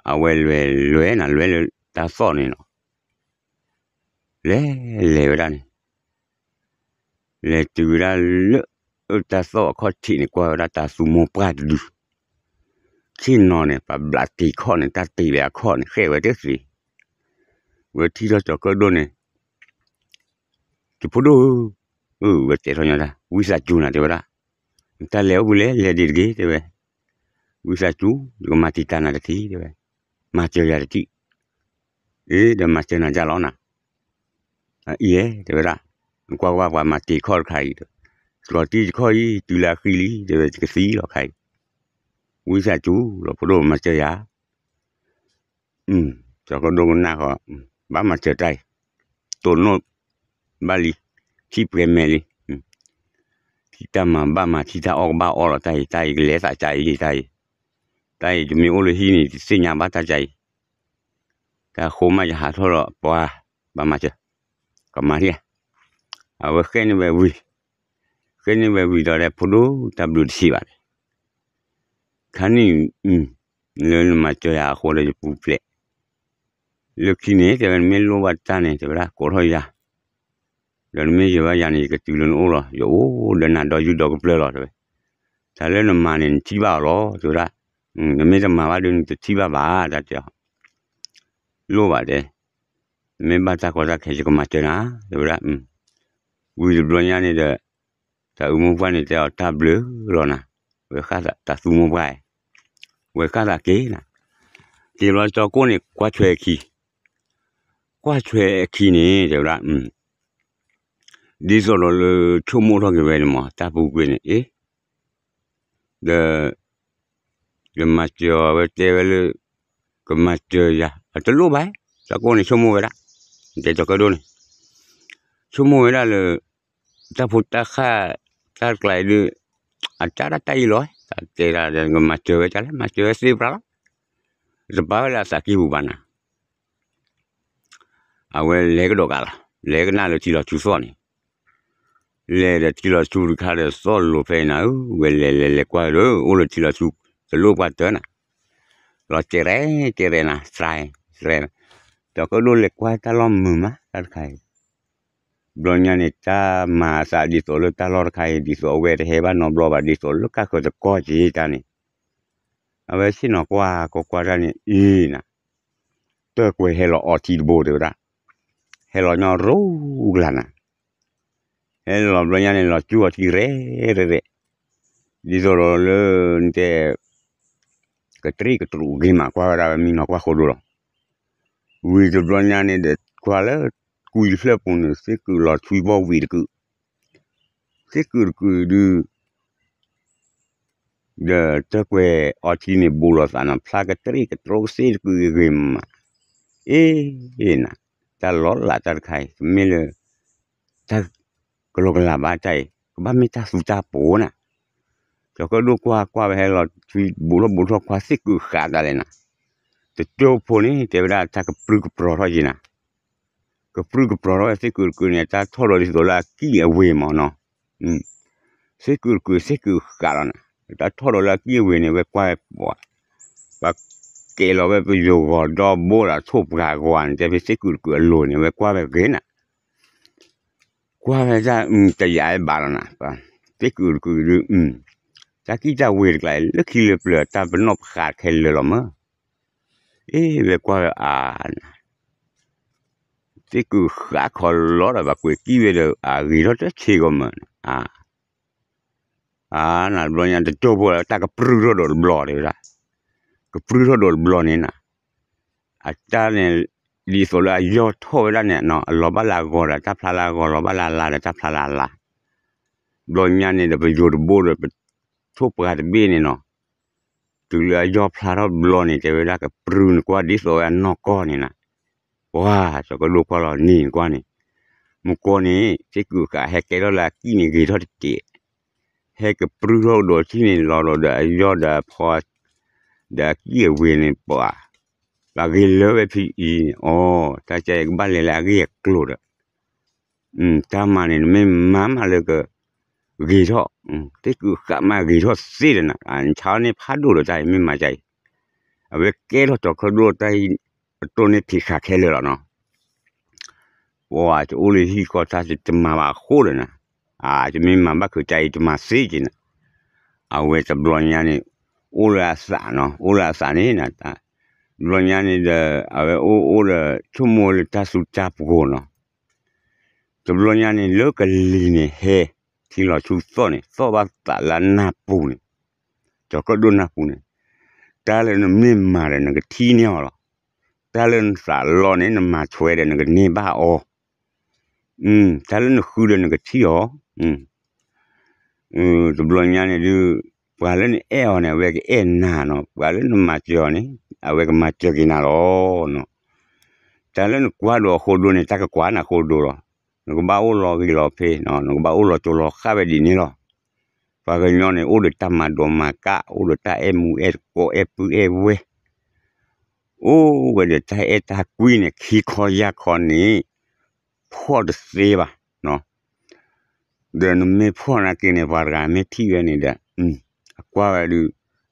အဝဲလဲၤလဲၤနၤ လဲၤလၢတၢ်သီၣ်န့ၣ်လီၤ, လဲၤလဲၤဝဲဒၣ်န့ၣ် လဲၤတုၤဝဲဒၣ်လၢ တၢ်သီၣ်အခီၣ်ထံးန့ၣ် ကွၢ်ဝဲဒၣ်တၤသူမိၢ်ပှၢ်တဒု, ဆ့ၣ်နီၤန့ၣ် ပှၤဘျးတ့ၢ်ခီၣ်န့ၣ် တၢ်တ့ၢ်လၢအခီၣ်န့ၣ် ဃဲၣ်ဝဲတသ့, ဝဲထံၣ်ထီၣ်စီၤကၢၣ်ဒိၣ်န့ၣ် တဖိဒိၣ်ဧၢ, ဝဲတဲထီၣ်ညီတၢ် ဝံသးစူၤနၤ တဲဝဲဒၣ်, နတၢ်လဲၤအိၣ်ဘှံးလဲၣ် လဲၤဒံးတဂ့ၤ တဲဝဲ, ဝံသးစူၤ ယကမၤတံာ်တာ်နၤတထံၣ် တဲဝဲ, မၤစၢၤယၤတထံၣ်, အ့ ဒီးမၤစၢၤနၤဒ်လဲၣ်နၤ, အအံၤ တဲဝဲဒၣ်, နကွၢ်ကွၢ်ပှၤမၤတ့ၢ်ခီၣ်တခါအံၤဒီး, ကျီၤတံၢ်တခီၣ်အံၤ တုၤလၢအဃံလံ တဲဝဲ ယကသံလီၤခါအံၤ, ဝံသးစူၤ ဒီဖိဒိၣ်မၤစၢၤယၤ, အ စီၤကၢၣ်ဒိၣ်ကနၣ်ဃီ, ဘၣ်မၤစၢၤတၢ်အံၤ, တိၢ်နီၣ်ဘၣ်လံ, ထံၣ်ပှဲၤမဲာ်လံ, ထံၣ်တၢ်မၤဘၣ်မၤ ထံၣ်တၢ်အီၣ်ကဘၣ်အီၣ်လီၤ တၢ်အံၤ တၢ်အံၤကလဲၤသးကါအံၤ တၢ်အံၤ, တၢ်အံၤတမ့ၢ်အိၣ်လၢဟံၣ်န့ၣ် တသ့ၣ်ညါဘၣ်တၢ်ကါအံၤ, တၢ်ဃိမးယဟးထီၣ်လီၤ ပှၤ, ဘၣ်မၤစၢၤ, ကမၤလံ, အဝဲဃဲန့ၢ်ဝဲဝံၤ, ဃဲန့ၢ်ဝဲဝံၤဒီး ဖိဒိၣ်တၢ်ဘျုးတဆံးဘၣ် ခါန့ၣ်, လၢနမၤစၢၤယၤအဃိဒီးယပူၤဖျဲး, လၢခံန့ၣ် တဲဝဲနမ့ၢ်လိၣ်ဘၣ်တၢ်န့ၣ် တဲဝဲဒၣ်ကိးထီၣ်ယၤ, ဒီးနမ့ၢ်ယၢၤဘၣ်ယၤန့ၣ် ယကတုၤလၢနအိၣ်လီၤ ယအိၣ်ဒီးနၤဒီးယုၢ်ဒီးကပျၢၢ်လီၤ တဲဝဲ, တၢ်လၢနမၤန့ၣ် နထံၣ်ဘၣ်အီၤလီၤ တဲဝဲဒၣ်, နမ့ၢ်တမၤဘၣ်ဒီးနတထံၣ်ဘၣ်ဘၣ် တၢ်တဲအီၤ, လိၣ်ဘၣ်တဲ, နမ့ၢ်ဘၣ်တၢ်ကီတၢ်ခဲယကမၤစၢၤနၤ တဲဝဲဒၣ်, ဝံၤတဘျီညါန့ၣ်ဒီး, တၢ်အုးမိၢ်ပှၢ်န့ၣ်တဲအီၤတၢ်ဘျုးလီၤနၤ, ဝဲဃၣ်သးတၢ်သူမိၢ်ပှၢ်, ဝဲဃၣ်သးက့ၤနၤ, က့ၤဘျီစီၤကိၣ်န့ၣ် ကွၢ်ထွဲအခံ, ကွၢ်ထွဲအခံန့ၣ် တဲဝဲဒၣ်, ဒ်သိးဒီးလၢဆိကမိၣ်ထီၣ်က့ၤဝဲန့ၣ်မး တၢ်ပူၤကွံာ်န့ၣ် အ့ ဒီး, ယမၤစၢၤအီၤဝဲတဲဝဲလၢ, ကမၤစၢၤယၤ အတလိၣ်ဘၣ်, စီၤကိၣ်န့ၣ်ဆိကမိၣ်ဝဲဒၣ်, တဲစီၤကၢၣ်ဒိၣ်န့ၣ်, ဆိကမိၣ်ဝဲဒၣ်လၢ, တၢ်ဖိတၢ်ဃၣ်, တၢ်တကျါအံၤဒုး, အတၢ်ဒၣ်တၢ်အံၤလီၤ, တဲဒၣ်ကမၤစၢၤဝဲဒၣ်လၢ မၤစၢၤဝဲသ့ၣ်တဖၣ်လီၤ, တပာ်ဝဲလၢအသးကံၢ်ပူၤဘၣ်နၤ အဝဲလဲၤကဒီးကးလီၤ, လဲၤကနၣ်လၢထံလီၤဆူသီၣ်န့ၣ်, လဲၤဒီးထံလီၤဆူတခါဒီးသီၣ်လိၤဖဲအံၤနၤဧၢ, ဝဲလဲၤလဲၤလဲၤကွၢ်ဒီး အိၣ်လၢထံလီၤဆူ, တလိၣ်ပှၤတၢၢ်နၤ, လီၤကဲရဲၣ်ကဲရဲၣ်နၤ သရၣ်, သရၣ်, စီၤကၢၣ်ဒိၣ်လဲၤကွၢ်တၢ်လီၢ်မုာ်မး တၢ်တခါအံၤ, ဘျီညါန့ၣ် တၢ်မၤအသးဒ်သိးလၢတၢ်လီၢ်တခါအံၤ ဒ်သိးအဝဲတဟဲဘၣ်နီတဘျီဘၣ် ဒ်သိးလၢကၢ်ဃၢၤတကီၢ်က့ၤတၢ်န့ၣ်, အဝဲဆ့ၣ်နီၤကွၢ်ကီကွၢ်တၢ်န့ၣ် အံၤနၤ တၢၢ်ကွဲၤဟဲလီၤအီထံတဘိတဲဝဲဒၣ်, ဟဲလီၤညီရိကလၤနၤ, ဟဲလီၤဘျီညါန့ၣ် လီၤကၠူအီထံရဲၣ်ရဲၣ်ရဲၣ်, ဒ်သိးဒီးလၢ, နတဲ, ကတြံၣ်ကတြူးဂ့ၤမး ကွၢ်ဝဲဒၣ်ဝဲမံနီၤကွၢ်ဃိဒိလီၤ, ဝံၤတဘျီညါန့ၣ်ဒီး ကွၢ်လၢ, ကွံာ်တဖျၢၣ်ပူၤန့ၣ် သ့ၣ်ကုာ်လီၤထွံဘီဝံၤတကုာ်, သ့ၣ်ကုာ်တကုာ်ဒုး ဒီးတၢၢ်ကွဲၤအီထံန့ၣ် ဘူးလိာ်သးနီၤ ဖျါကတြံၣ်ကတြူးသ့ၣ်တကုာ်ဂ့ၤမး, အ့ၣ်နၤ, တၢ်လီၤလးတၢ်တခါအံၤ တမ့ၢ်လၢ, တၢ်, ကလီကလးဘၣ်တၢ်အံၤ ကဘၣ်မ့ၢ်တၢ်သူတၢ်ပိၤနၤ, စီၤကၢၣ်ဒိၣ်ကွၢ်ကွၢ်ဝဲဟဲလီၤထွံဘူးထီၣ်ဘူးထီၣ်ကွၢ်သ့ၣ်ကုာ်ဃးတၢ်လဲၣ်နၤ, တကၠိဖိန့ၣ် တဲဝဲဒၣ်တၢ်ကပြုၢ်ကပြီၤထီၣ်ယံၤနၤ ကပြုၢ်ကပြီၤထီၣ်ဝဲသ့ၣ်ကုာ်တကုာ်န့ၣ် တၢ်ထီၣ်ဒီးဒ်သိးလၢအကံၢ်အဝ့ၤမးနီၤ, သ့ၣ်ကုာ်တကုာ်သ့ၣ်ကုာ်ဃးလီၤနၤ, တၢ်ထီၣ်ဒီးလၢအကံၢ်အဝ့ၤန့ၣ် ဝဲကွၢ်ဝဲပှၤ, ပှၤကဲလီၤဝဲပယိၤဂီၤဒီဘိလၢထိၣ်ပှၢ်ဂီၤန့ၣ် တဲဖဲသ့ၣ်ကုာ်တကုာ်အလိၤန့ၣ် ဝဲကွၢ်ဝဲဂ့ၤနၤ ကွၢ်ဝဲဒၣ်တယာ်ဘၣ်လီၤနၤ, သ့ၣ်ကုာ်တကုာ်ဒုး, တၢ်ကံၢ်တၢ်ဝ့ၤတကျါအံၤ လၢခံလၢပျၢၤတၢ်ပနီၣ်ပဃးခဲလၢာ်လီၤမၢ်, အ့ၣ် ဝဲကွၢ်ဝဲအါနၤ, သ့ၣ်ကုာ်ဃးခီလီၤဒီး ဘၣ်ကွဲးကံၢ်ဝဲဒီးအဂ့ၤထီၣ်တဆံးဂီၢ်မၢ်, အါ အါနၤတဘျီညါ တကၠိဖိတၢ်ကပြုၢ်ထီၣ်ဒိးတဘျီတဲဝဲဒၣ်, ကပြုၢ်ထီၣ်ဒိးတဘျီန့ၣ်နၤ, အတၢ်န့ၣ်, ဒ်သိးလၢအယီၢ်ထီၣ်ဝဲဒၣ်န့ၣ်နီၤ အလီၤဘၣ်လၢအဂီၤဒီးတၢ်ဖျါလၢအဂီၤ လီၤဘၣ်လၢအလါဒီးတၢ်ဖျါလၢအလါ, ဘျီညါန့ၣ်ဒီးပယိၤတဘိဒီးပ, ထိၣ်ပှၢ်တဘ့ၣ်န့ၣ်နီၤ တုၤလၢအယီၢ်ဖျါထီၣ်တဘျီန့ၣ် တဲဝဲဒၣ်ကပြုၢ်နကွၢ်ဒ်သိးဝဲအနီၢ်ကီၢ်န့ၣ်နၤ, ပှၤစီၤကၢၣ်ဒိၣ်ကွၢ်လီၤန့ၣ်နကွၢ်န့ၣ်, မုၢ်ကီၢ်န့ၣ် သ့ၣ်ကုာ်ဃးဟဲကဲထီၣ်လၢအကံၢ်န့ၣ်ဂ့ၤထီၣ်တက့ၢ်, ဟဲကပြုၢ်ထီၣ်ကဒီးထံၣ်န့ၣ်လီၤဒီးအယီၢ်ဒီးအဖီ, ဒီးအကံၢ်အဝ့ၤန့ၣ်ပှၤ, ဘၣ်ဂ့ၤလၢဝဲဖဲအံၤန့ၣ် အီ, တၢ်ကဲအံၤကဘၣ်လဲၤလၢအဂ့ၢ်အကျိၤဒီး တၢ်မၤန့ၣ် နမ့ၢ်မၤမးလၢက, ဂ့ၤထီၣ်, သ့ၣ်ကုာ်ဃးမးဂ့ၤထီၣ်သ့ဒီးနၤ နဆါန့ၢ်ဖးဒိၣ်ဒီးတၢ်အံၤမ့ၢ်မၤကဲအံၤ, အဝဲကဲထီၣ်စီၤကၢၣ်ဒိၣ်တၢ်အံၤ, အတိၢ်န့ၢ်ဖံးဃာ်ခဲလၢာ်လီၤနီၤ, ပှၤတအိၣ်လၢဟံၣ်ဃီတၢ်တမၤဘၣ်အဃိဒီးနၤ, အတမ့ၢ်မၤဘၣ်ခုးတၢ်အံၤတမၤသ့က့ၤနၤ, အဝဲတဘျီညါန့ၣ်, အိၣ်လၢအသးနီၤ အိၣ်လၢအသးန့ၣ်နၤ, တဘျီညါန့ၣ်ဒီး, အဝဲအိၣ်အိၣ်ဒီးဆိကမိၣ်လၢတၢ်သူတၢ်ပှိၤနီၤ တဘျီညါန့ၣ် လၢကလံၤန့ၣ်ဟဲ, ထံလီၤဆူသီၣ်န့ၣ် သီၣ်ဘၣ်သးလၢအနၢ်ပူၤန့ၣ်, စီၤကၢၣ်ဒိၣ်နၢ်ပူၤန့ၣ်, တၢ်လၢနမ့ၢ်မၤဒီးနကထံၣ်န့ၢ်အီၤလီၤ, တၢ်လၢနသးလီန့ၣ် နမၤထွဲဒီးနကန့ၢ်ဘၣ်အီၤ, တၢ်လၢနဃုဒီးနကထံၣ်အီၤ တဘျီညါန့ၣ်ဒုး, ပှၤလၢနအဲၣ်အီၤန့ၣ် အဝဲကအဲၣ်နၤနီၤ, ပှၤလၢနမၤစၢၤအီၤန့ၣ်, အဝဲကမၤစၢၤက့ၤနၤလီၤနီၤ. တၢ်လၢနကွၢ်ဒိးအဃိဒိန့ၣ် တၢ်ကကွၢ်နၤအဃိဒိလီၤ. နကဘၣ်အိၣ်လီၤဂ့ၤလီၤဖဲ, နကဘၣ်အိၣ်လီၤကၠိလီၤဃၣ်ဝဲဒ်န့ၣ်လီၤ. ပှၤကညီန့ၣ် အိၣ်ဒီးတၢ်မၤဒိးမၤကၣ်, အိၣ်ဒီးတၢ်အဲၣ်မူအဲၣ်သကိး အဲၣ်ပုၢ်အဲၣ်ဝဲၢ်, အိၣ်ဝဲဒီးတၢ်အဲၣ်တၢ်ကွံန့ၣ် ခံခီယၢ်ခီန့ၣ် ဖှီၣ်တသ့ဘၣ်. ဒီးနမ့ၢ်ဖှီၣ်နာ်က့န့ၣ် ပှၤတဂၤမ့ၢ်ထံၣ်ဝဲန့ၣ်ဒီး အကွၢ်ဝဲဒုး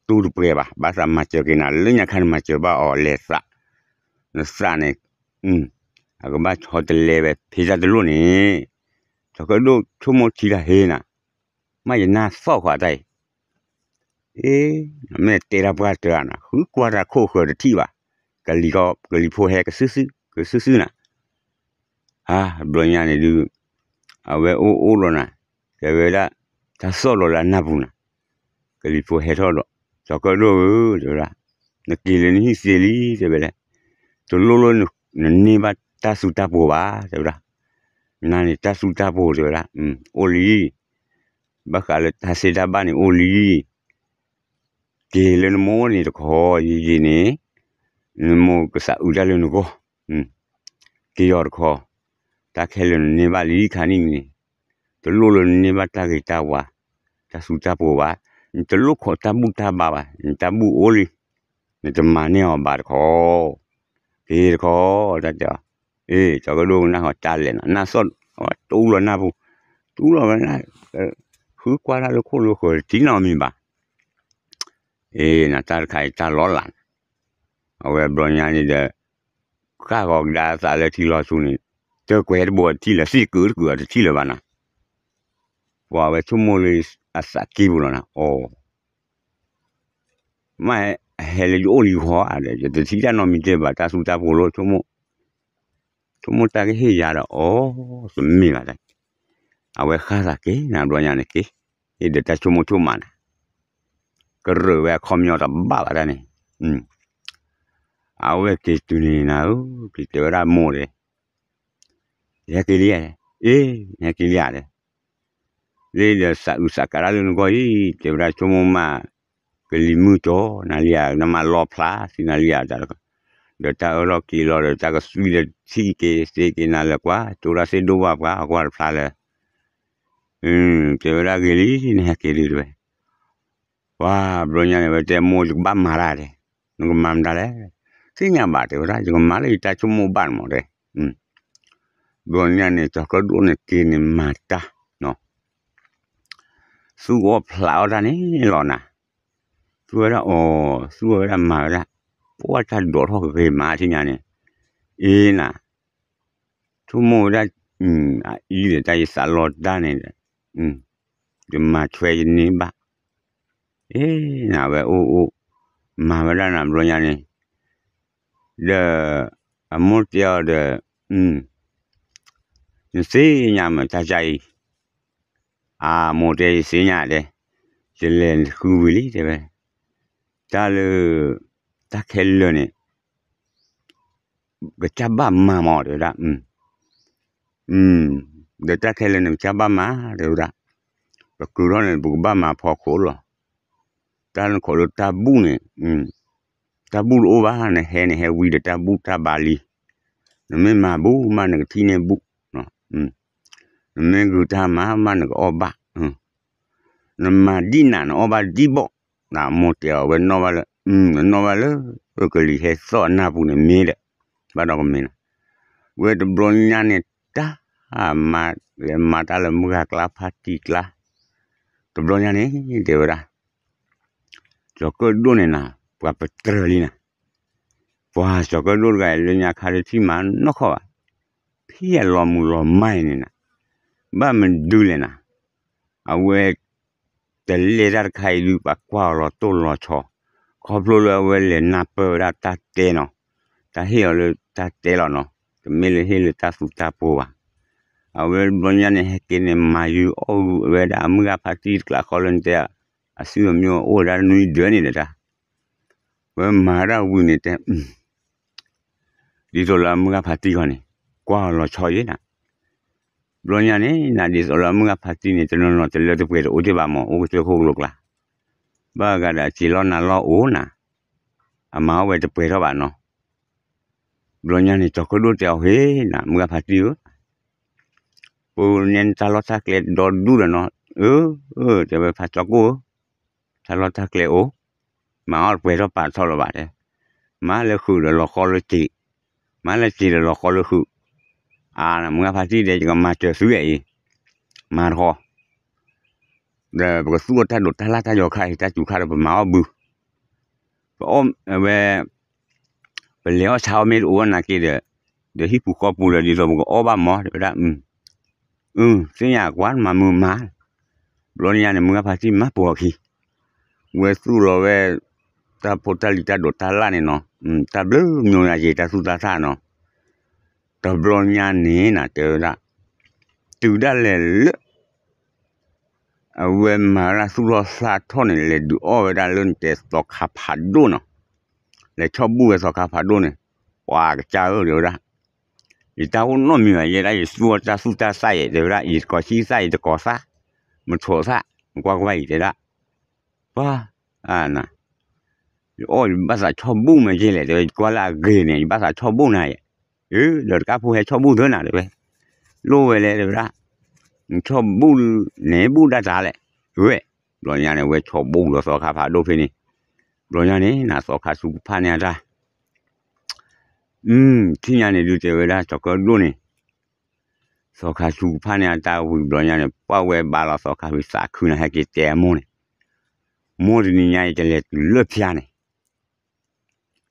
တူၢ်တပှဲၤဘၣ်, ဘၣ်သးမၤစၢၤက့ၤနၤ လၢညါခါနမၤစၢၤဘၣ်အီၤလဲၤသး, နသးန့ၣ် အကဘၣ်ဆီတလဲဝဲ ဖဲတၢ်တလိၣ်န့ၣ်, စီၤကၢၣ်ဒိၣ်ဆိကမိၣ်ထံတၢ်ဟ့နၤ, မ့ၢ်ယနၢ်သီၣ်ခွါတၢ်အံၤ, အ့, မ့ၢ်တဲတၢ်ပှၢ်တၢၢ်နၤ ဃုကွၢ်တၢ်ခိၣ်ဃၢၤတထံၣ်ဘၣ်, ကလံၤကီ ကလံၤဖိဟဲကစုာ်စုာ် ကစုာ်စုာ်နၤ, အါ ဘျီညါန့ၣ်ဒုး အဝဲအိၣ်အိၣ်လီၤနၤ, တဲဝဲဒၣ် တၢ်သီၣ်လီၤလၢအနၢ်ပူၤနၤ, ကလံၤဖိဟဲထီၣ်ဒီး စီၤကၢၣ်ဒိၣ်ဧၢ တဲဝဲဒၣ်, နက့ၤလၢနဟံၣ်သ့လံ တဲဝဲလဲၣ်, တလိၣ်လၢနန့ၢ်ဘၣ်တၢ်စူၤတၢ်ပှီၤဘၣ် တဲဝဲဒၣ်, နၤန့ၣ်တၢ်စူၤတၢ်ပှီၤ တဲဝဲဒၣ်, အိၣ်လံ ဘၣ်ဃးလၢတၢ်သ့တၢ်ဘၣ်န့ၣ်အိၣ်လံ, က့ၤလၢနမိၢ်န့ၣ်တခီ ယံာ်ယံာ်န့ၣ် နမိၢ်ကသးအုးတၢ်လၢနဂီၢ်, က့ၤအီၤတခီ, တၢ်ခဲလၢာ်နန့ၢ်ဘၣ်လံခါနံၣ်န့ၣ်, တလိၣ်လၢနန့ၢ်ဘၣ်တၢ်ဂ့ၤတၢ်ဝါ, တၢ်စူၤတၢ်ပှီၤဘၣ်, နတလိၣ်ခိးတၢ်ဘူၣ်တၢ်ဘါဘၣ်, နတၢ်ဘူၣ်အိၣ်လံ, နတမၤန့ၢ်အီၤဘၣ်တခီ, က့ၤတခီ, တၢ်တဲအီၤ, အ့ စီၤကၢၣ်ဒိၣ်ကနၣ်ဃီတၢ်လဲၤနၤ နၢ်သီၣ်, တူၢ်လီၤနၢ်ပူၤ, တူၢ်လီၤဝဲ, ဃုကွၢ်တၢ်လၢခိၣ်လၢဃၢၤတထံၣ်နီတမံၤဘၣ်, အ့ နတၢ်တခါအံၤတၢ်လီၤလးနၤ, အဝဲဘျီညါန့ၣ်ဒီး ဃၣ်ဂီၤကဒါသးလၢထံလီၤဆူန့ၣ်, တၢ်ကွဲးတဘိတထံၣ်လၢၤ သ့ၣ်ကုာ်တကုာ်တထံၣ်လၢၤဘၣ်နၤ, ပှၤဝဲဆိကမိၣ်လၢအသးကံၢ်ပူၤလီၤနၤ, အိ မ့ၢ်ဟဲလၢယအိၣ်လံဃီဧါဒီး ယတထံၣ်တၢ်နီတမံၤတဘၣ် တၢ်စူၤတၢ်ပှီၤလၢ ဆိကမိၣ်တၢ်ကဟ့ၣ်ယၤဒီး အိ တမ့ၢ်ဘၣ်တၢ်, အဝဲဃၣ်သးက့ၤနၤဘျီညါန့ၣ်က့ၤ, ဟ့ၣ်ဒီးတၢ်ဆိကမိၣ်ဆိကမးနၤ, ကရၢၢ်ဝဲအခီပညီတဘၣ်ဘၣ်တၢ်န့ၣ်, အဝဲက့ၤတုၤန့ၣ်နၤဧၢ, က့ၤတဲဝဲဒၣ်မိၢ်ဒီး ယဟဲက့ၤလံဧါ, အ့ ယဟဲက့ၤလံဧါဒီး လၢဒီးသးအုးသးကးတၢ်လၢနဂီၢ်အံၤ တဲဝဲဒၣ်ဆိကမိၣ်မး, ကလံၤမုၢ်ကၠီ နၤလံဧါ နမၤလီၤဖျါသံနၤလံဧါ, ဒီးတၢ်အၢၣ်လီၤက့ၤလီၤဒီးတၢ်ကသွံဒီးထံၣ်က့ၤသ့က့ၤနၤလၢကွၢ် ကၠိဒၣ်သ့ၣ်ဒိၣ်ဘၣ်ပှၤအကွၢ်တဖျါလၢ တဲဝဲဒၣ်ဂ့ၤလံ နဟဲက့ၤဒုးတဲဝဲ, ပှၤဘျီညါန့ၣ် ဝဲတဲမိၢ်ယကဘၣ်မၤတၢ်တဲ, နကမၤမတၤလဲၣ်, သ့ၣ်ညါဘၣ်တဲဝဲဒၣ် ယကမၤလၢယတၢ်ဆိကမိၣ်ဘၣ်န့ၣ်မးတဲ, ဘျီညါန့ၣ် စီၤကၢၣ်ဒိၣ်န့ၣ်က့ၤန့ၣ်မၤတၢ်, သူၣ်အီၣ်ဖျးအီၣ်တၢ်န့ၣ်လီၤနၤ, သူဝဲဒၣ်အီၤ, သူဝဲဒၣ်မၤဝဲဒၣ်, ပှၢ်တၢ်ဒိးထီၣ်ကဂ့ၤမးထံၣ်ညါန့ၣ်, အ့နၤ, ဆိကမိၣ်ဝဲဒၣ်, အအံၤဒီးတၢ်ယသးလီတၢ်န့ၣ်ဒီး, ယမၤဆွဲယန့ၢ်ဘၣ်, အ့နၤဝဲအိၣ်အိၣ်, မၤဝဲဒၣ်နၤဘျီညါန့ၣ်, ဒီး, အမိၢ်တဲအီၤဒီး, နသ့ၣ်ညါမးတၢ်ကအံၤ, အမိၢ်တဲယသ့ၣ်ညါတဲ, ယလဲၤဃုဝံၤလံတဲဝဲ, တၢ်လၢ, တၢ်ခဲလၢာ်န့ၣ် ကစၢ်ဘၣ်မၤမးတဲဝဲဒၣ်, ဒီးတၢ်ခဲလၢာ်န့ၣ် ကစၢ်ဘၣ်မၤတဲဝဲဒၣ်, ပကုၤထီၣ်န့ၣ် ပကဘၣ်မၤဖီခိၣ်လီၤ, တၢ်နခိးလၢတၢ်ဘူၣ်န့ၣ်, တၢ်ဘူၣ်တအိၣ်ဘၣ် နဟဲန့ၣ်ဟဲဝံၤဒီးတၢ်ဘူၣ်တၢ်ဘါလံ, နမ့ၢ်မၤဘူၣ်မးနကထံၣ်န့ၢ်ဘူၣ်, နမ့ၢ်ဂုာ်တၢ်မၤမးနကအီၣ်ဘၣ် နမၤဒ်နၤနအီၣ်ဘၣ်ဒ်ဘီၣ်, နမိၢ်တဲအီၤဝဲနီၣ်ဘၣ်လၢ, နနီၣ်ဘၣ်လၢ, ကလံၤဟဲသီၣ်အနၢ်ပူၤန့ၣ်မ့ၢ်ဒီး, ဘၣ်ဒီးကမ့ၢ်နၤ, ဝဲတဘျီညါန့ၣ်တၢ်, မၤလဲၤမၤတၢ်လၢမုၢ်ဂၤကျါဖါတံၢ်ကျါ, တဘျီညါန့ၣ်, တဲဝဲဒၣ်, စီၤကၢၣ်ဒိၣ်န့ၣ်နၤ, ပှၤပတြၢၤလံနၤ ပှၤစီၤကၢၣ်ဒိၣ်တဂၤအံၤလၢညါခါတထံၣ်မၤနီၢ်ခီဘၣ်, ဖဲအလီၤမုၢ်လီၤမၢ်အံၤန့ၣ်နၤ, ဘၣ်မနုၤလဲၣ်နၤ, အဝဲ, တလဲၤတၢ်တခါအံၤဒုး ပှၤကွၢ်အီၤလီၤတိၢ်လီၤဆီ, ခီဖျိလၢအဝဲလဲၤနၢ်ပၢၢ်ဝဲဒၣ်တၢ်တဲနီၤ, တၢ်ဟ့ၣ်အီၤလၢတၢ်တဲလီၤနီၤ, တမ့ၢ်လၢဟ့ၣ်လၢတၢ်သူတၢ်ပှီၤဘၣ်, အဝဲဘျီညါန့ၣ် ဟဲက့ၤန့ၣ် မၤယုာ်အီၣ်ဂုာ်ဝဲဒၣ်အမုၢ်ဂၤဖါတံၢ်တကျးဃီလၢနတဲ, အစုအမၠိအိၣ်ဝဲဒၣ်နွံဒၢးန့ၣ်ဒီးတၢ်, ဝဲမၤဝဲဒၣ်ဝံၤန့ၣ်တဲ, ဒ်သိးလၢအမုၢ်ဂၤဖါတံၢ်ခီန့ၣ်, ကွၢ်အီၤလီၤဆီယဲနၤ, ဘျီညါန့ၣ် နဒ်သိးလၢအမုၢ်ဂၤဖါတံၢ်န့ၣ် တနီၤနီၤတလၢတပှဲၤတအိၣ်တ့ၢ်ဘၣ်မး အိၣ်ကစၢၢ်ခိၣ်ကျိကျါ, ဘၣ်ဂၤဒီးစံးလီၤနၤလီၤအိၣ်နၤ, အမၤအီၣ်ဝဲတပှဲၤထီၣ်ဘၣ်နီၤ ဘျီညါန့ၣ် ကၠီၤကၢၣ်ဒိၣ်တဲအီၤ ဟ့ၣ်နၤ မုၢ်ဂၤဖါတံၢ်ဧၢ, ပနဲနတၢ်လီၢ်တၢ်ကျဲဒီဒူၣ်ဒီးနီၤ, အၢ အၢ တဲဝဲ ဖါကၠီၤကိၣ်ဧၢ, တၢ်လီၢ်တၢ်ကျဲအိၣ်, မၤအီၣ်တပှဲၤထီၣ်ပာ်ထီၣ်လၢၤဘၣ်တဲ, မၤလၢဃုာ်ဒီးလီၤဃီလၢစ့, မၤလၢစ့ဒီးလီၤဃီလၢဃုာ်, အါ မုၢ်ဂၤဖါတံၢ်ဒီး ယကမၤစၢၤသုအံၤ, မၤတဃီ ဒီးပကသူၣ်အီၣ်တၢ်ဒိးတၢ်လၣ်တၢ်ယီၤခါအံၤ တၢ်စူၤခါဒီးပမၤအီၣ်ဘု, ပအီၣ်ဝဲ, ပလဲၤအီၣ်ဆါအီၣ်မ့ၢ်တအိၣ်နာ်က့ဒီး, ဒီးဟံၣ်ပူၤဃီပူၤဒီး ဒ်သိးပကအီၣ်ဘၣ်မး တဲဝဲဒၣ်, အၢ သ့ၣ်ညါကွၢ် နမၤမုာ်မၤ, ဘျီညါန့ၣ် မုၢ်ဂၤဖါတံၢ်မၤပိာ်အခံ, ဝဲသူၣ်လီၤဝဲ, တၢ်ဖိတၢ်လံၤတၢ်ဒိးတၢ်လၣ်န့ၣ်နီၤ, တၢ်ဘျုးမံၤယၤယံၤတၢ်သူၣ်တၢ်သၣ်နီၤ, တဘျီညါန့ၣ်နတဲဝဲဒၣ်, တုၤဒၣ်လဲာ်လၢ အဝဲမၤဝဲဒၣ်သူၣ်ထီၣ်သၣ်ထီၣ်န့ၣ် လဲၤဒုးအီၣ်ဝဲဒၣ်လၢနတဲသီခါဖးဒိၣ်နီၤ, လဲၤဆီၣ်ဘူၣ်ဝဲသီခါဖးဒိၣ်န့ၣ်, ပှၤကစၢ်ဧၢ တဲဝဲဒၣ်, ယတၢ်အိၣ်နီတမံၤဘၣ် ယဲဒၣ်ယသူၣ်အီၣ်တၢ်သူၣ်တၢ်သၣ်ယဲ တဲဝဲဒၣ် ယတကိးဆံသၣ် ယတကိးသၣ်, မထိးသၣ် နကွၢ်ကွၢ်အံၤ တဲဒၣ်, ပှၤ ယအီၣ်ယဘၣ်သးဆီၣ်ဘူၣ်မ့ၢ်က့လဲၣ် တဲဝဲ ယကွၢ်လၢအဂ့ၤန့ၣ် ယဘၣ်သးဆီၣ်ဘူၣ်နၤယဲ, အၢ ဒီးတကးဖိဟဲဆီၣ်ဘူၣ်သၢနၤ တဲဝဲ, လိၣ်ဝဲလဲၣ် တဲဝဲဒၣ်, နဆီၣ်ဘူၣ်န့ၣ် ဘူၣ်ဒၣ်တၢ်လဲၣ်, ဝဲ, ဘျီညါန့ၣ် ဝဲဆီၣ်ဘူၣ်ဒီးသီခါဖးဒိၣ်ဖဲန့ၣ်, ဘျီညါန့ၣ် နသီခါဆူကဖၣ်န့ၢ်အတၢ် ထံၣ်ညါန့ၣ်ဒုးတဲဝဲဒၣ် ကၠီၤကၢၣ်ဒိၣ်န့ၣ်, သီခါဆူကဖၣ်န့ၢ်အတၢ်ဝံၤဘျီညါန့ၣ် ပှၢ်ဝဲဘါလီၤသီခါဝံၤသးခုန့ၣ် ဟဲက့ၤတဲအမိၢ်န့ၣ်, မိၢ်တနံၤညါအံၤ ကလဲၤတုၤလၢဖၠါန့ၣ်,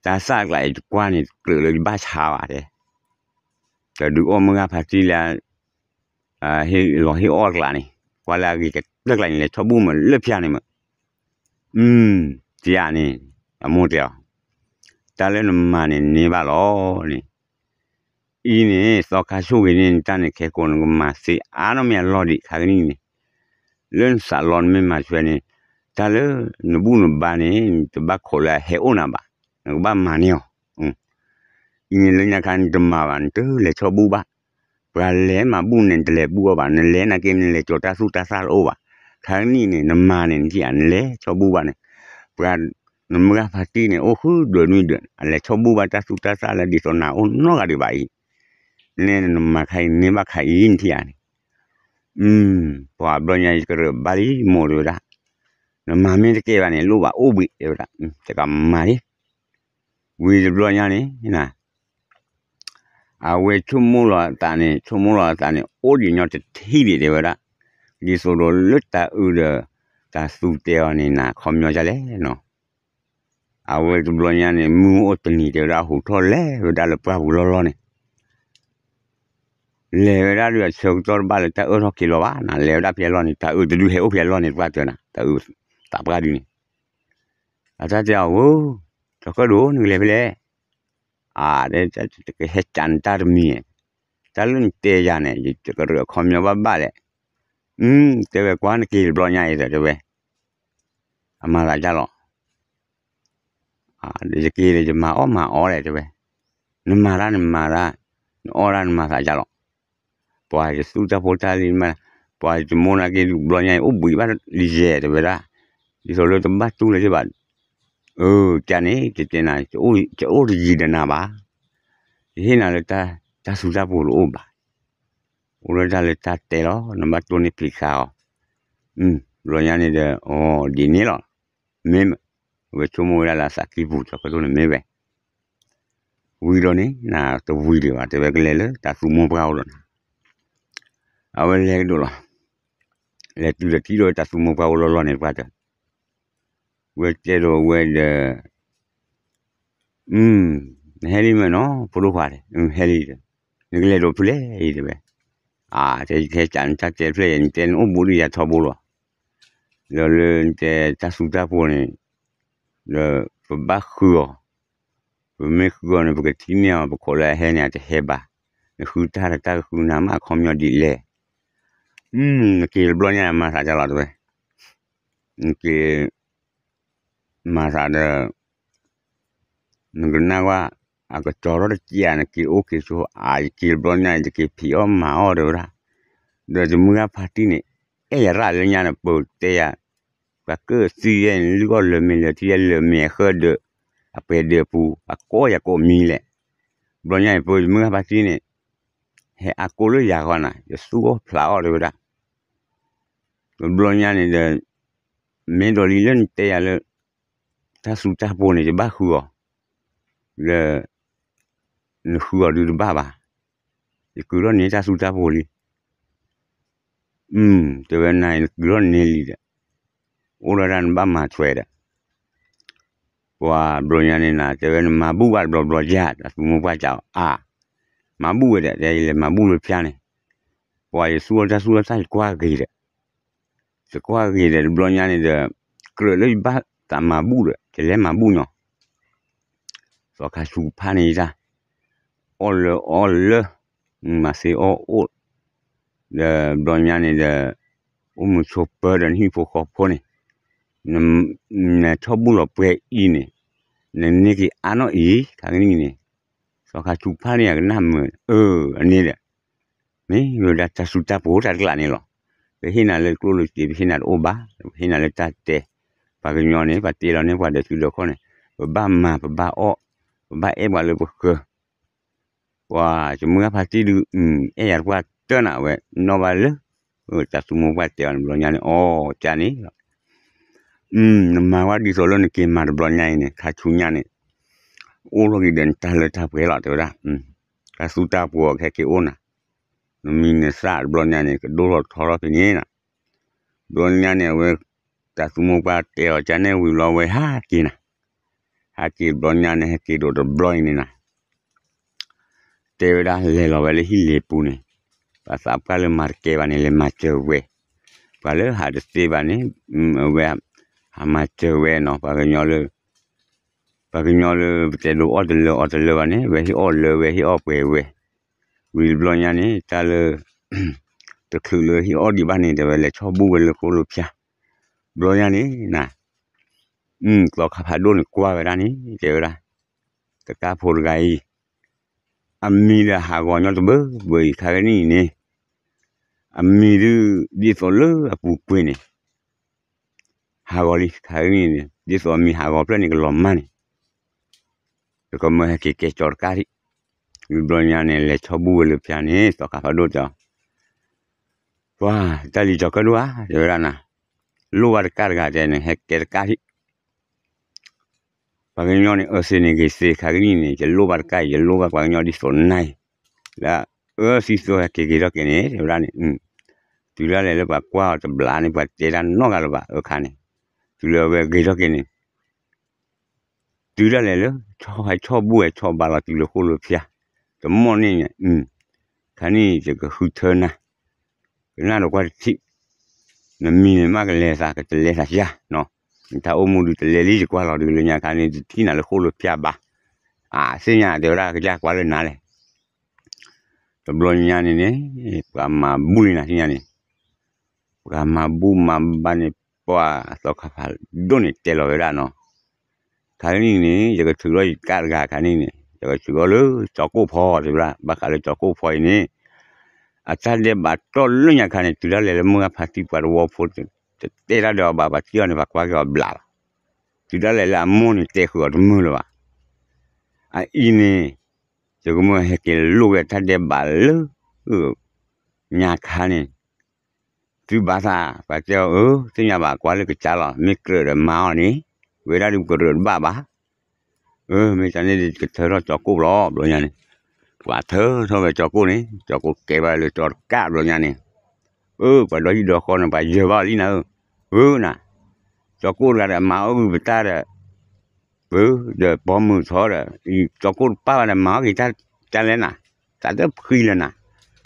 တၢ်သၣ်ကျးအံၤတကွၢ်န့ၣ် တကြၢးလၢယဘၣ်ဆါဘၣ်တဲ, တဒုးအီၣ်မုၢ်ဂၤဖါတံၢ်လၢ ဟ့ၣ်လီၤဟ့ၣ်အီၣ်ကျးန့ၣ်, ကွၢ်လၢအဂ့ၤကတၢၢ်ကျးန့ၣ် လဲၤဆီၣ်ဘူၣ်မးလၢဖၠါန့ၣ်မး, အၢ တယၤန့ၣ်, အမိၢ်တဲအီၤ, တၢ်လၢနမၤန့ၣ် န့ၢ်ဘၣ်လီၤန့ၣ်, အံၤန့ၣ် သီခါဆိၣ်ဂ့ၤန့ၢ်နတၢ်န့ၣ် ခဲကိာ်နကမၤသ့အါနီၢ်မ့ၢ်အလီၢ်ဒံးခါကနံၣ်န့ၣ်, လၢနသးလီနမ့ၢ်မၤဆွဲန့ၣ်, တၢ်လၢနဘူၣ်နဘါန့ၣ် နတဘၣ်ခိးလၢအဟဲအိၣ်နၤဘၣ်, နကဘၣ်မၤန့ၢ်အီၤ, အံၤန့ၣ်လၢညါခါနတမၤဘၣ် နတလဲၤဆီၣ်ဘူၣ်ဘၣ်, ပှၤလဲၤမၤဘူၣ်န့ၣ် နတလဲၤဘူၣ်အီၤဘၣ်, နလဲၤနာ်က့ နလဲၤကၠီၤတၢ်သူၣ်တၢ်သၣ်တအိၣ်ဘၣ်, ခါကနံၣ်န့ၣ် နမၤန့ၣ် နထံၣ်ဧါ နလဲၤဆီၣ်ဘူၣ်ဘၣ်န့ၣ်, ပှၤ နမုၢ်ဂၤဖါတံၢ်န့ၣ် အိၣ်ဃုဒွဲၣ်နွံဒွဲၣ် အလဲၤဆီၣ်ဘူၣ်ဘၣ်တၢ်သူၣ်တၢ်သၣ်လၢဒ်သိးနၤအိၣ်နီတဂၤဒံးဘၣ်အံၤ, နဲနမၤခါအံၤ န့ၢ်ဘၣ်ခါအံၤ နထံၣ်ဧါန့ၣ်, ပှၤဘျီညါ ယကရၢၢ်ဘါလံမိၢ်တဲဝဲဒၣ်, နမၤမ့ၢ်တကဲဘၣ်န့ၣ် လိၣ်ဘၣ်အိၣ်ဘှံးတဲဝဲဒၣ်, တကမၤလံ, ဝံၤတဘျီညါန့ၣ် အဝဲဆိကမိၣ်လီၤအသးန့ၣ် ဆိကမိၣ်လီၤအသးန့ၣ် အိၣ်ဒံးညီတထံၣ်ဒံးတဲဝဲဒၣ်, ဒ်သိးဒီးလၢတၢ်အုးဒီး တၢ်သူတဲအီၤန့ၣ် နၤခီပညီဒ်လဲၣ်နီၤ, အဝဲတဘျီညါန့ၣ် မုၢ်အိၣ်တနံၤတဲဝဲဒၣ် ဟူးထီၣ်လဲၤဝဲဒၣ်လၢပှၢ်ပူၤလီၢ်လီၢ်န့ၣ် လဲၤဝဲဒၣ်ဒီးအဆၢကတီၢ်တဘၣ်လၢတၢ်အၢၣ်ထီၣ်က့ၤလီၤဘၣ် နၤလဲၤဝဲဒၣ်ဖဲအလီၢ်န့ၣ် တၢ်အုးတဒုးဟဲအိၣ်ဖဲအလီၢ်န့ၣ် တပှၢ်တၢၢ်နၤ တၢ်အုးသးပှၢ်ဒုန့ၣ်, အတၢ်တဲအီၤဧၢ, ကၠီၤကၢၣ်ဒိၣ် နကလဲၤဖဲလဲၣ်, အါ ကဟဲကးနတၢ်တမံၤ, တၢ်လၢနတဲယၤန့ၣ် ယကရၢၢ်အခီပညီဘၣ်ဘၣ်လဲၣ်, တဲဝဲကွၢ်နက့ၤတဘျီညါအံၤဒီးတဲဝဲ, အမၤသးဒ်လဲၣ် ယက့ၤဒီးယမၤအီၣ်မၤအီလဲၣ်တဲဝဲ, နမၤတၢ်နမၤတၢ်, နအီၣ်တၢ်နမၤသးဒ်လဲၣ်, ပှၤယသူၣ်တၢ်ဖိတၢ်လံၤမး, ပှၤယမိၢ်နာ်က့ ဘျီညါအံၤအိၣ်ဘှံးဘၣ်လံယဲတဲဝဲဒၣ်, ဒ်သိးလၢတဘၣ်တူၢ်လၢၤဘၣ်, အၢ ကန့ၣ် ကတဲနၤ, ယအိၣ်တယံၤဒီးနၤဘၣ်, ယဟ့ၣ်နၤလၢတၢ်သူတၢ်ပူၤတအိၣ်ဘၣ်, အိၣ်လၢတၢ်လၢတၢ်တဲလီၤ နဘၣ်တိၢ်န့ၢ်ဖံးဃာ်အီၤ, ဘျီညါန့ၣ်ဒီး အီ ဒ်န့ၣ်လီၤ, မ့ၢ် အဝဲဆိကမိၣ်ဝဲဒၣ်လၢအသးကံၢ်ပူၤ ကၠီၤကၢၣ်ဒိၣ်န့ၣ်မ့ၢ်ဝဲ ဝံၤဒီးန့ၣ် နတဝံၤဒံးဘၣ် တဲဝဲကလဲၤလၢတၢ်သူမိၢ်ပှၢ်အိၣ်ဒီးနၤ, အဝဲလဲၤကဒီးလီၤ, လဲၤတုၤဒီးထံၣ်ဒီးတၢ်သူမိၢ်ပှၢ်အိၣ်လီၢ်လီၢ်န့ၣ်တပှၢ်တၢၢ်, ဝဲတဲဒီးဝဲဒီး နဟဲလံမ့ၢ်နီၤ ဖိဒိၣ်ခွါတဲ, ဟဲလံဒီး, နကလဲၤဒီးဖဲလဲၣ်အံၤတဲဝဲ, အါ တဲယကဟဲကးနတၢ်တဲဖျဲၣ်ယဲ နတဲနအိၣ်ဘူးဒီးယၤထီဘိလီၤ, လၢလၢနတဲတၢ်သူတၢ်ပူၤန့ၣ်, ဒီးပဘၣ်ဃုအီၤ, ပမ့ၢ်ဃုအီၤန့ၣ် ပကထံၣ်န့ၢ်အီၤ ပခိးလၢအဟဲန့ၣ် အတဟဲဘၣ်, နဃုတၢ်ဒီးတၢ်ကဃုနၤမးအခီပညီဒ်လဲၣ်, နက့ၤတဘျီညါမၤသးဒ်လဲၣ်တဲဝဲ, နက့ၤ မၤသးဒီး နကနၣ်ဝဲ အကတီၤထီၣ်တက့ၢ်ဧါ နက့ၤအိၣ်က့ၤဆိ အါ ယက့ၤတဘျီညါ ယက့ၤဖံးအီၣ်မၤအီၣ်တဲဝဲဒၣ်, ဒီးယမုၢ်ဂၤဖါတံၢ်န့ၣ် အဲၣ်ယၤရၣ်လၢညါန့ၣ် ပတဲယၤ, ပှၤကၢၢ်သံယဲၢ်န့ၣ် လုၢ်အီၣ်လၢမ့ၢ်လၢထံယဲၢ်လၢမ့ၢ်အဃၢဒၢး, အပှဲၤဒၢးပူၤ အကိးယၤကိးမံၤလဲၣ်, ဘျီညါအံၤ ပမုၢ်ဂၤဖါတံၢ်န့ၣ် ဟဲအါကိၢ်လၢယၤဃီနၤ, ယသူအီၣ်ဖျးအီၣ်တဲဝဲဒၣ်. တဘျီညါန့ၣ်ဒီး မ့ၢ်ဒီးလံလၢနတဲယၤလၢ တၢ်စူတၢ်ပှီၤန့ၣ် ယဘၣ်ဃုအီၤ, ဒီး နဃုအီၤဒုးတဘၣ်ဘၣ်, ယကုၤထီၣ်န့ၢ်တၢ်စူတၢ်ပှီၤလံ. တဲဝဲနၤအံၤ နကုၤထီၣ်န့ၢ်လံဒီး အိၣ်ဒၣ်ဒၣ်နဘၣ်မၤထွဲဒီး ပှၤဘျီညါန့ၣ်နၤ တဲဝဲနမၤဘူၣ်ဘၣ်တဘျီဘျီယၤ တၢ်သူမိၢ်ပှၢ်စံးအီၤ အါ, မၤဘူၣ်ဝဲဒီး တဲယလဲၤမၤဘူၣ်လၢဖၠါန့ၣ်, ပှၤယသူအီၣ်တၢ်စူတၢ်သၣ်ယကွၢ်ဂ့ၤဒီး ယကွၢ်ဂ့ၤဒီးတဘျီညါန့ၣ်ဒီး ကြၢးလၢယဘၣ်သးမၤဘူၣ်ဒီး ယလဲၤမၤဘူၣ်ညီ သီခါဆူကဖၣ်န့ၣ်ယတၢ်, အီၣ်လၢအီၣ်လၢ, မၤသ့အီၣ်အိၣ်, ဒီးဘျီညါန့ၣ်ဒီး အိၣ်မုာ်ဆိးပၢၤဒီးနဟံၣ်ဖိဃီဖိန့ၣ်, နထီၣ်ဘူၣ်လီၤပှဲၤအံၤန့ၣ်, နန့ၢ်က့ၤအါနီၣ်အံၤ ခါကနံၣ်န့ၣ်, သီခါဆူကဖၣ်န့ၣ်ယကနၣ်မုာ်, အၢ အန့ၣ်ဒီး မ့ၢ်ဝဲဒၣ်တၢ်စူတၢ်ပှီၤတၢ်တကျးန့ၣ်လီၤ. ပဟ့ၣ်နၤလၢကျိၣ်လၢစ့ ပဟ့ၣ်နၤတအိၣ်ဘၣ်, ပဟ့ၣ်နၤလၢတၢ်တဲ, ပှၤကညီန့ၣ် ပှၤတဲလီၤန့ၢ်ပှၤဒီးစုဒီးခီၣ်န့ၣ်, ပဘၣ်မၤ ပဘၣ်အီၣ်, ပဘၣ်အဲၣ်ပှၤလၢပဃၢၤ, ပှၤယမုၢ်ဂၤဖါတံၢ်ဒုး, အဲၣ်ယၤတပှၢ်တၢၢ်နၤဝဲ, နီၣ်ဘၣ်လၢ, တၢ်သူမိၢ်ပှၢ်တဲအီၤန့ၣ် ဘျီညါန့ၣ် အီၣ်ကန့ၣ်လီၤ. နမၤဝဲဒ်သိးလၢနက့ၤမၤတဘျီညါအံၤန့ၣ် ခါဆူညါန့ၣ်, အိၣ်ထီၣ်က့ၤဒီးနတၢ်လၢတၢ်ပှဲၤလီၤ တဲဝဲဒၣ်, တၢ်သူတၢ်ပှီၤကဟဲက့ၤအိၣ်နၤ, နမံၤနသၣ်တဘျီညါန့ၣ် ကဒိၣ်ထီၣ်ထီထီၣ်ဖဲန့ၣ်နၤ, ဘျီညါန့ၣ် အဝဲ, တၢ်သူမိၢ်ပှၢ်တဲအီၤကန့ၣ်ဝံၤလီၤဝဲဟးက့ၤနၤ, ဟးက့ၤတဘျီညါန့ၣ် ဟဲက့ၤဒိးတဘျီအံၤန့ၣ်နၤ တဲဝဲဒၣ်လဲၤလီၤဝဲလၢဟံၣ်လ့ၤပူၤန့ၣ်, ပှၤသးပှၢ်လၢမၤတကဲဘၣ်န့ၣ် လဲၤမၤစၢၤဝဲ, ပှၤလၢဟးတသ့ဘၣ်န့ၣ်, အဝဲ, ဟးမၤစၢၤဝဲနီၤ, ပှၤကညီလၢ, ပှၤကညီလၢပတဲဒိးအီၣ်တလၢအီတလၢဘၣ်န့ၣ် ဝဲဟ့ၣ်အီၣ်လၢဝဲဟ့ၣ်အီၣ်ပှဲၤဝဲ, ဝံၤတဘျီညါန့ၣ် တၢ်လၢ, တချုးလၢဟ့ၣ်အီၣ်ဒံးဘၣ်န့ၣ် တဲဝဲလဲၤဆီၣ်ဘူၣ်ဝဲလၢဃိၣ်လၢဖၠါ, ဘျီညါန့ၣ်နၤ သီခါဖးဒိၣ်န့ၣ်ကွၢ်ဝဲဒၣ်န့ၣ် တဲဝဲဒၣ်, တကၢ်ဖိတဂၤအံၤ, အမံၤဒီးဟးဂီၤညီတဘၢဘၢအံၤ ခါကနံၣ်အံၤန့ၣ်, အမံၤဒုး, ဒ်သိးလၢအပူၤကွံာ်န့ၣ်, ဟးဂီၤလံ ခါကနံၣ်န့ၣ် ဒ်သိးအမံၤဟးဂီၤဖျၢၣ်န့ၣ်ကလီၤမၢ်န့ၣ်, ယကမၢဟဲက့ၤကဲကၠီတကၢ်ထံး, ဝံၤဘျီညါန့ၣ် လဲၤဆီၣ်ဘူၣ်ဝဲလၢဖၠါန့ၣ် သီခါဖးဒိၣ်တဲအီၤ ပှၤ, တၢ်လံၤကၠီၤကၢၣ်ဒိၣ်ဧါ တဲဝဲဒၣ်နၤ, လိၣ်ဘၣ်တကၢ်တဂၤတဲန့ၣ် ဟဲကဲတကၢ်ထံး, ပှၤကညီန့ၣ် အၢသ့န့ၣ်ဂ့ၤသ့ ခါကနံၣ်န့ၣ် ယလိၣ်ဘၣ်တကၢ်အံၤ ယလိၣ်ဘၣ်ပှၤကညီဒ်သိးနၤအံၤ, လၢ, အၢသံသိဟဲက့ၤဂ့ၤထီၣ်က့ၤန့ၣ် တဲဝဲဒၣ်န့ၣ်, တုၤဒၣ်လဲာ်လၢပှၤကွၢ်အီၤတဘျီန့ၣ် ပှၤတဲတၢ်နီတဂၤလၢၤဘၣ် အၢခါန့ၣ်, တုၤလၢအဝဲဂ့ၤထီၣ်က့ၤန့ၣ် တုၤဒၣ်လဲာ်လၢ, ဟဲဆီၣ်ဘူၣ်ဟဲဆီၣ်ဘါလီၤတုၤလၢဃိၣ်လၢဖၠါ, တမီၢ်န့ၣ်န့ၣ်, ခါန့ၣ်ယကဃုထၢနၤ, ကနၣ်ဒီးကွၢ်တထံၣ်, နမံၤန့ၣ်မ့ၢ်ကလဲၤသး ကတလဲၤသးယါနီၤ, နတၢ်အိၣ်မူဒုးတလဲၤလံ ယကွၢ်လီၤဒုးလၢညါခါန့ၣ် တထံၣ်နၤလၢဃိၣ်လၢဖၠါဘၣ်, အါ သ့ၣ်ညါတဲဝဲဒၣ် ကစၢ်ကွၢ်လၢနၤလဲၣ် တဘျီညါန့ၣ်န့ၣ်, ပှၤမၤဘူၣ်လံနၤသ့ၣ်ညါန့ၣ်, ပှၤမၤဘူၣ်မၤဘါန့ၣ် ပှၤသီခါဖးဒိၣ်န့ၣ်တဲလီၤဝဲဒၣ်နီၤ, ခါကနံၣ်န့ၣ် ယကထုးထီၣ်ယကၢ်တဂၤခါန့ၣ်န့ၣ် ယကထုးထီၣ်လၢကၠီကိၣ်ဖီတဲဝဲဒၣ် ဘၣ်ဃးလၢကၠီကိၣ်ဖီအံၤန့ၣ်, အတၢ်ဒဲးဘးတီၢ်လၢညါခါန့ၣ် တုၤဒၣ်လဲာ်လၢမုၢ်ဂၤဖါတံၢ်ပှၤတဝီဖိ တတဲတၢ်ဒီးအီၤဘၣ် ပှၤထံၣ်အီၤန့ၣ် ပှၤကွၢ်က့ၤအီၤဘျးလီၤ, တုၤဒၣ်လဲာ်လၢအမိၢ်န့ၣ်တဲဃုာ်အီၤတမုာ်လၢၤဘၣ်, အအံၤန့ၣ်, ယကမၢဟဲက့ၤလိၣ်ဝဲတၢ်ဒဲးဘးလၢ, ညါခါန့ၣ် သုဘၣ်သး ပှၤတဲအီၤအၢ သ့ၣ်ညါဘၣ်ကွၢ်လၢကစၢ်လီၤ မ့ၢ်ကြၢးဒီးမၤအီၤန့ၣ်, ဝဲဒၣ်ဒုးကကြၢးတဘၣ်ဘၣ်, အၢ မ့ၢ်တၢ်န့ၣ်ဒုးကထၢထီၣ်ကၠီကိၣ်လီၤ ဘျီညါန့ၣ်, ပှၤထၢထီၣ်ဝဲကၠီကိၣ်န့ၣ် ကၠီကိၣ်ကဲဘၣ်လၢကၠီတကၢ်ဘျီညါန့ၣ်, အၢ ပှၤဒီဟံၣ်ဒီဃီန့ၣ် ပှၤယၢၤဘၣ်အီၤလံနၤဧၢ, အၢ နၤ, ကၠီကိၣ်တဂၤဒီးမၤအီၣ်ဂုာ်ပတၢ်ဒီး ပၢၤ, ဒီးပိာ်မုၣ်ထီဒီး ကၠီကိၣ်တပၢ်ဘၣ်ဒီး မၤအီၣ်က့ၤတၢ်လဲၣ်နၤ, တၢ်တဖှံလၢနၤ,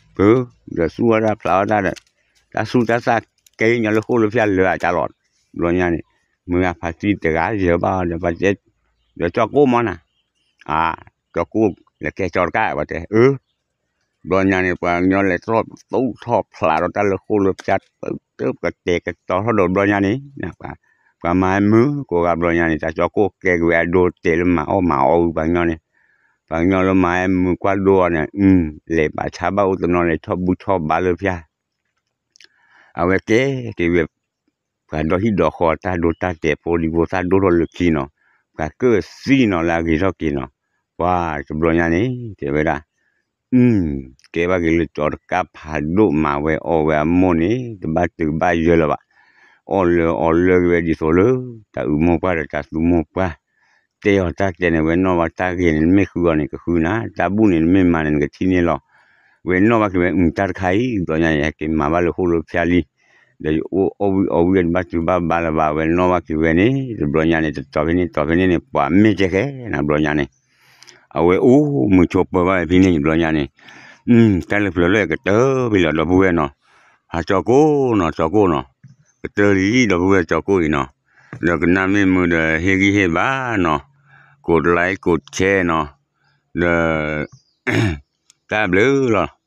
ပၢၤ, ဒီးသူၣ်အီၣ်တၢ်ဖျးအီၣ်တၢ်ဒီး, တၢ်သူၣ်တၢ်သၣ်ကဲညီလၢဃိၣ်လၢဖၠါလၢာ်အကၢ်လီၤ, ဘျီညါန့ၣ်, မုၢ်ဂၤဖါတံၢ်တဂၤယၢၤဘၣ်အီၤဒီး ပှၤတဲ, ဒီးကၠီကိၣ်မီၢ်နၤ, အါ, ကၠီကိၣ်လဲၤကဲကၠီတကၢ် ပှၤတဲ, အၢ ဘျီညါန့ၣ် ပှၤကညီလဲၤထီၣ်သူၣ်ထီၣ်ဖျးဒီးတၢ်လၢဃိၣ်လၢဖၠါ ပတၢၢ်ကတဲာ်ကတီၤထီၣ်ဒီးဘျီညါန့ၣ်, ပှၤမၤဟဲမုာ်ကိးဂၤဘျီညါန့ၣ် တၢ်ကၠီကိၣ်ကဲက့ၤဝဲအဒိတဲလၢမၤအီၣ်မၤအီၣ်ဝံၤပှၤကညီန့ၣ်, ပှၤကညီလၢမၤဟဲမုာ်ကွၢ်ဒိအီၤန့ၣ်, လဲၤဘၣ်ဆါဘၣ်အိၣ်တနီၤလဲၤဆီၣ်ဘူၣ်ဆီၣ်ဘါလၢဖၠါ, အဝဲကဲက့ၤဝဲ ပှၤဒီဟံၣ်ဒီဃီတၢ်ဒိတၢ်တဲာ်ဖိလံၤဖိသၣ်ဒိၣ်ထီၣ်လၢခံနီၤ, ပှၤကၢၣ်သံနီၤလၢအဂ့ၤထီၣ်က့ၤနီၤ, ပှၤတဘျီညါန့ၣ် တဲဝဲဒၣ်, အ ကဲဘၣ်က့ၤလၢကၠီတကးဖးဒိၣ်မးဝဲအီၣ်ဝဲအမိၢ်န့ၣ် တဘၣ်တုၤဘၣ်ယၢလၢၤဘၣ်. အီၣ်လၢအီၣ်လၢက့ၤဝဲဒ်သိးလၢ တၢ်အုၣ်မိၢ်ပှၢ်ဒီးတၢ်သူမိၢ်ပှၢ် တဲအီၤတၢ်တဲန့ၣ် ဝဲနီၣ်ဘၣ်တၢ်ဂ့ၤန့ၣ် နမ့ၢ်ဃုအီၤန့ၣ် ကဃုနၤ, တၢ်ဘူၣ်န့ၣ် နမ့ၢ်မၤန့ၣ် နကထံၣ်န့ၢ်လီၤ. ဝဲနီၣ်ဘၣ်က့ၤဝဲ အုၣ်တၢ်တခါအံၤ တဘျီညါန့ၣ် ဟဲက့ၤမၤဘၣ်လၢဃိၣ်လၢဖၠါလံ, ဒီးယအိၣ်အီၣ်ဝံၣ်အီဝံၣ်တဘၣ်တုၤဘၣ်ဘါလၢၤဘၣ် ဝဲနီၣ်ဘၣ်က့ၤဝဲန့ၣ် တဘျီညါန့ၣ် တတီၤဖဲန့ၣ်တီၤဖဲန့ၣ်န့ၣ် ပှၤမ့ၢ်ကဲဃဲနၤ တဘျီညါန့ၣ် အဝဲအိၣ်မုာ်ဆိးပၢၤဘၣ်ဝဲဖဲန့ၣ် တဘျီညါန့ၣ်, တၢ်လၢပျၢၤလၢကတၢၢ်ဖဲလီၤ ဒီပုၢ်ဝဲၢ်နီၤ, ဟးကၠီကိၣ်နီၤ ကၠီကိၣ်နီၤ, ကတၢၢ်လံ ဒီပုၢ်ဝဲၢ်ကၠီကိၣ်အံၤနီၤ, ဒီးကနၣ်မ့ၢ်မုာ်ဒီးဟ့ၣ်ဂံၢ်ဟ့ၣ်ဘါနီၤ, ကိးlikeကိးshareနီၤ, ဒီး တၢ်ဘျုးလီၤ.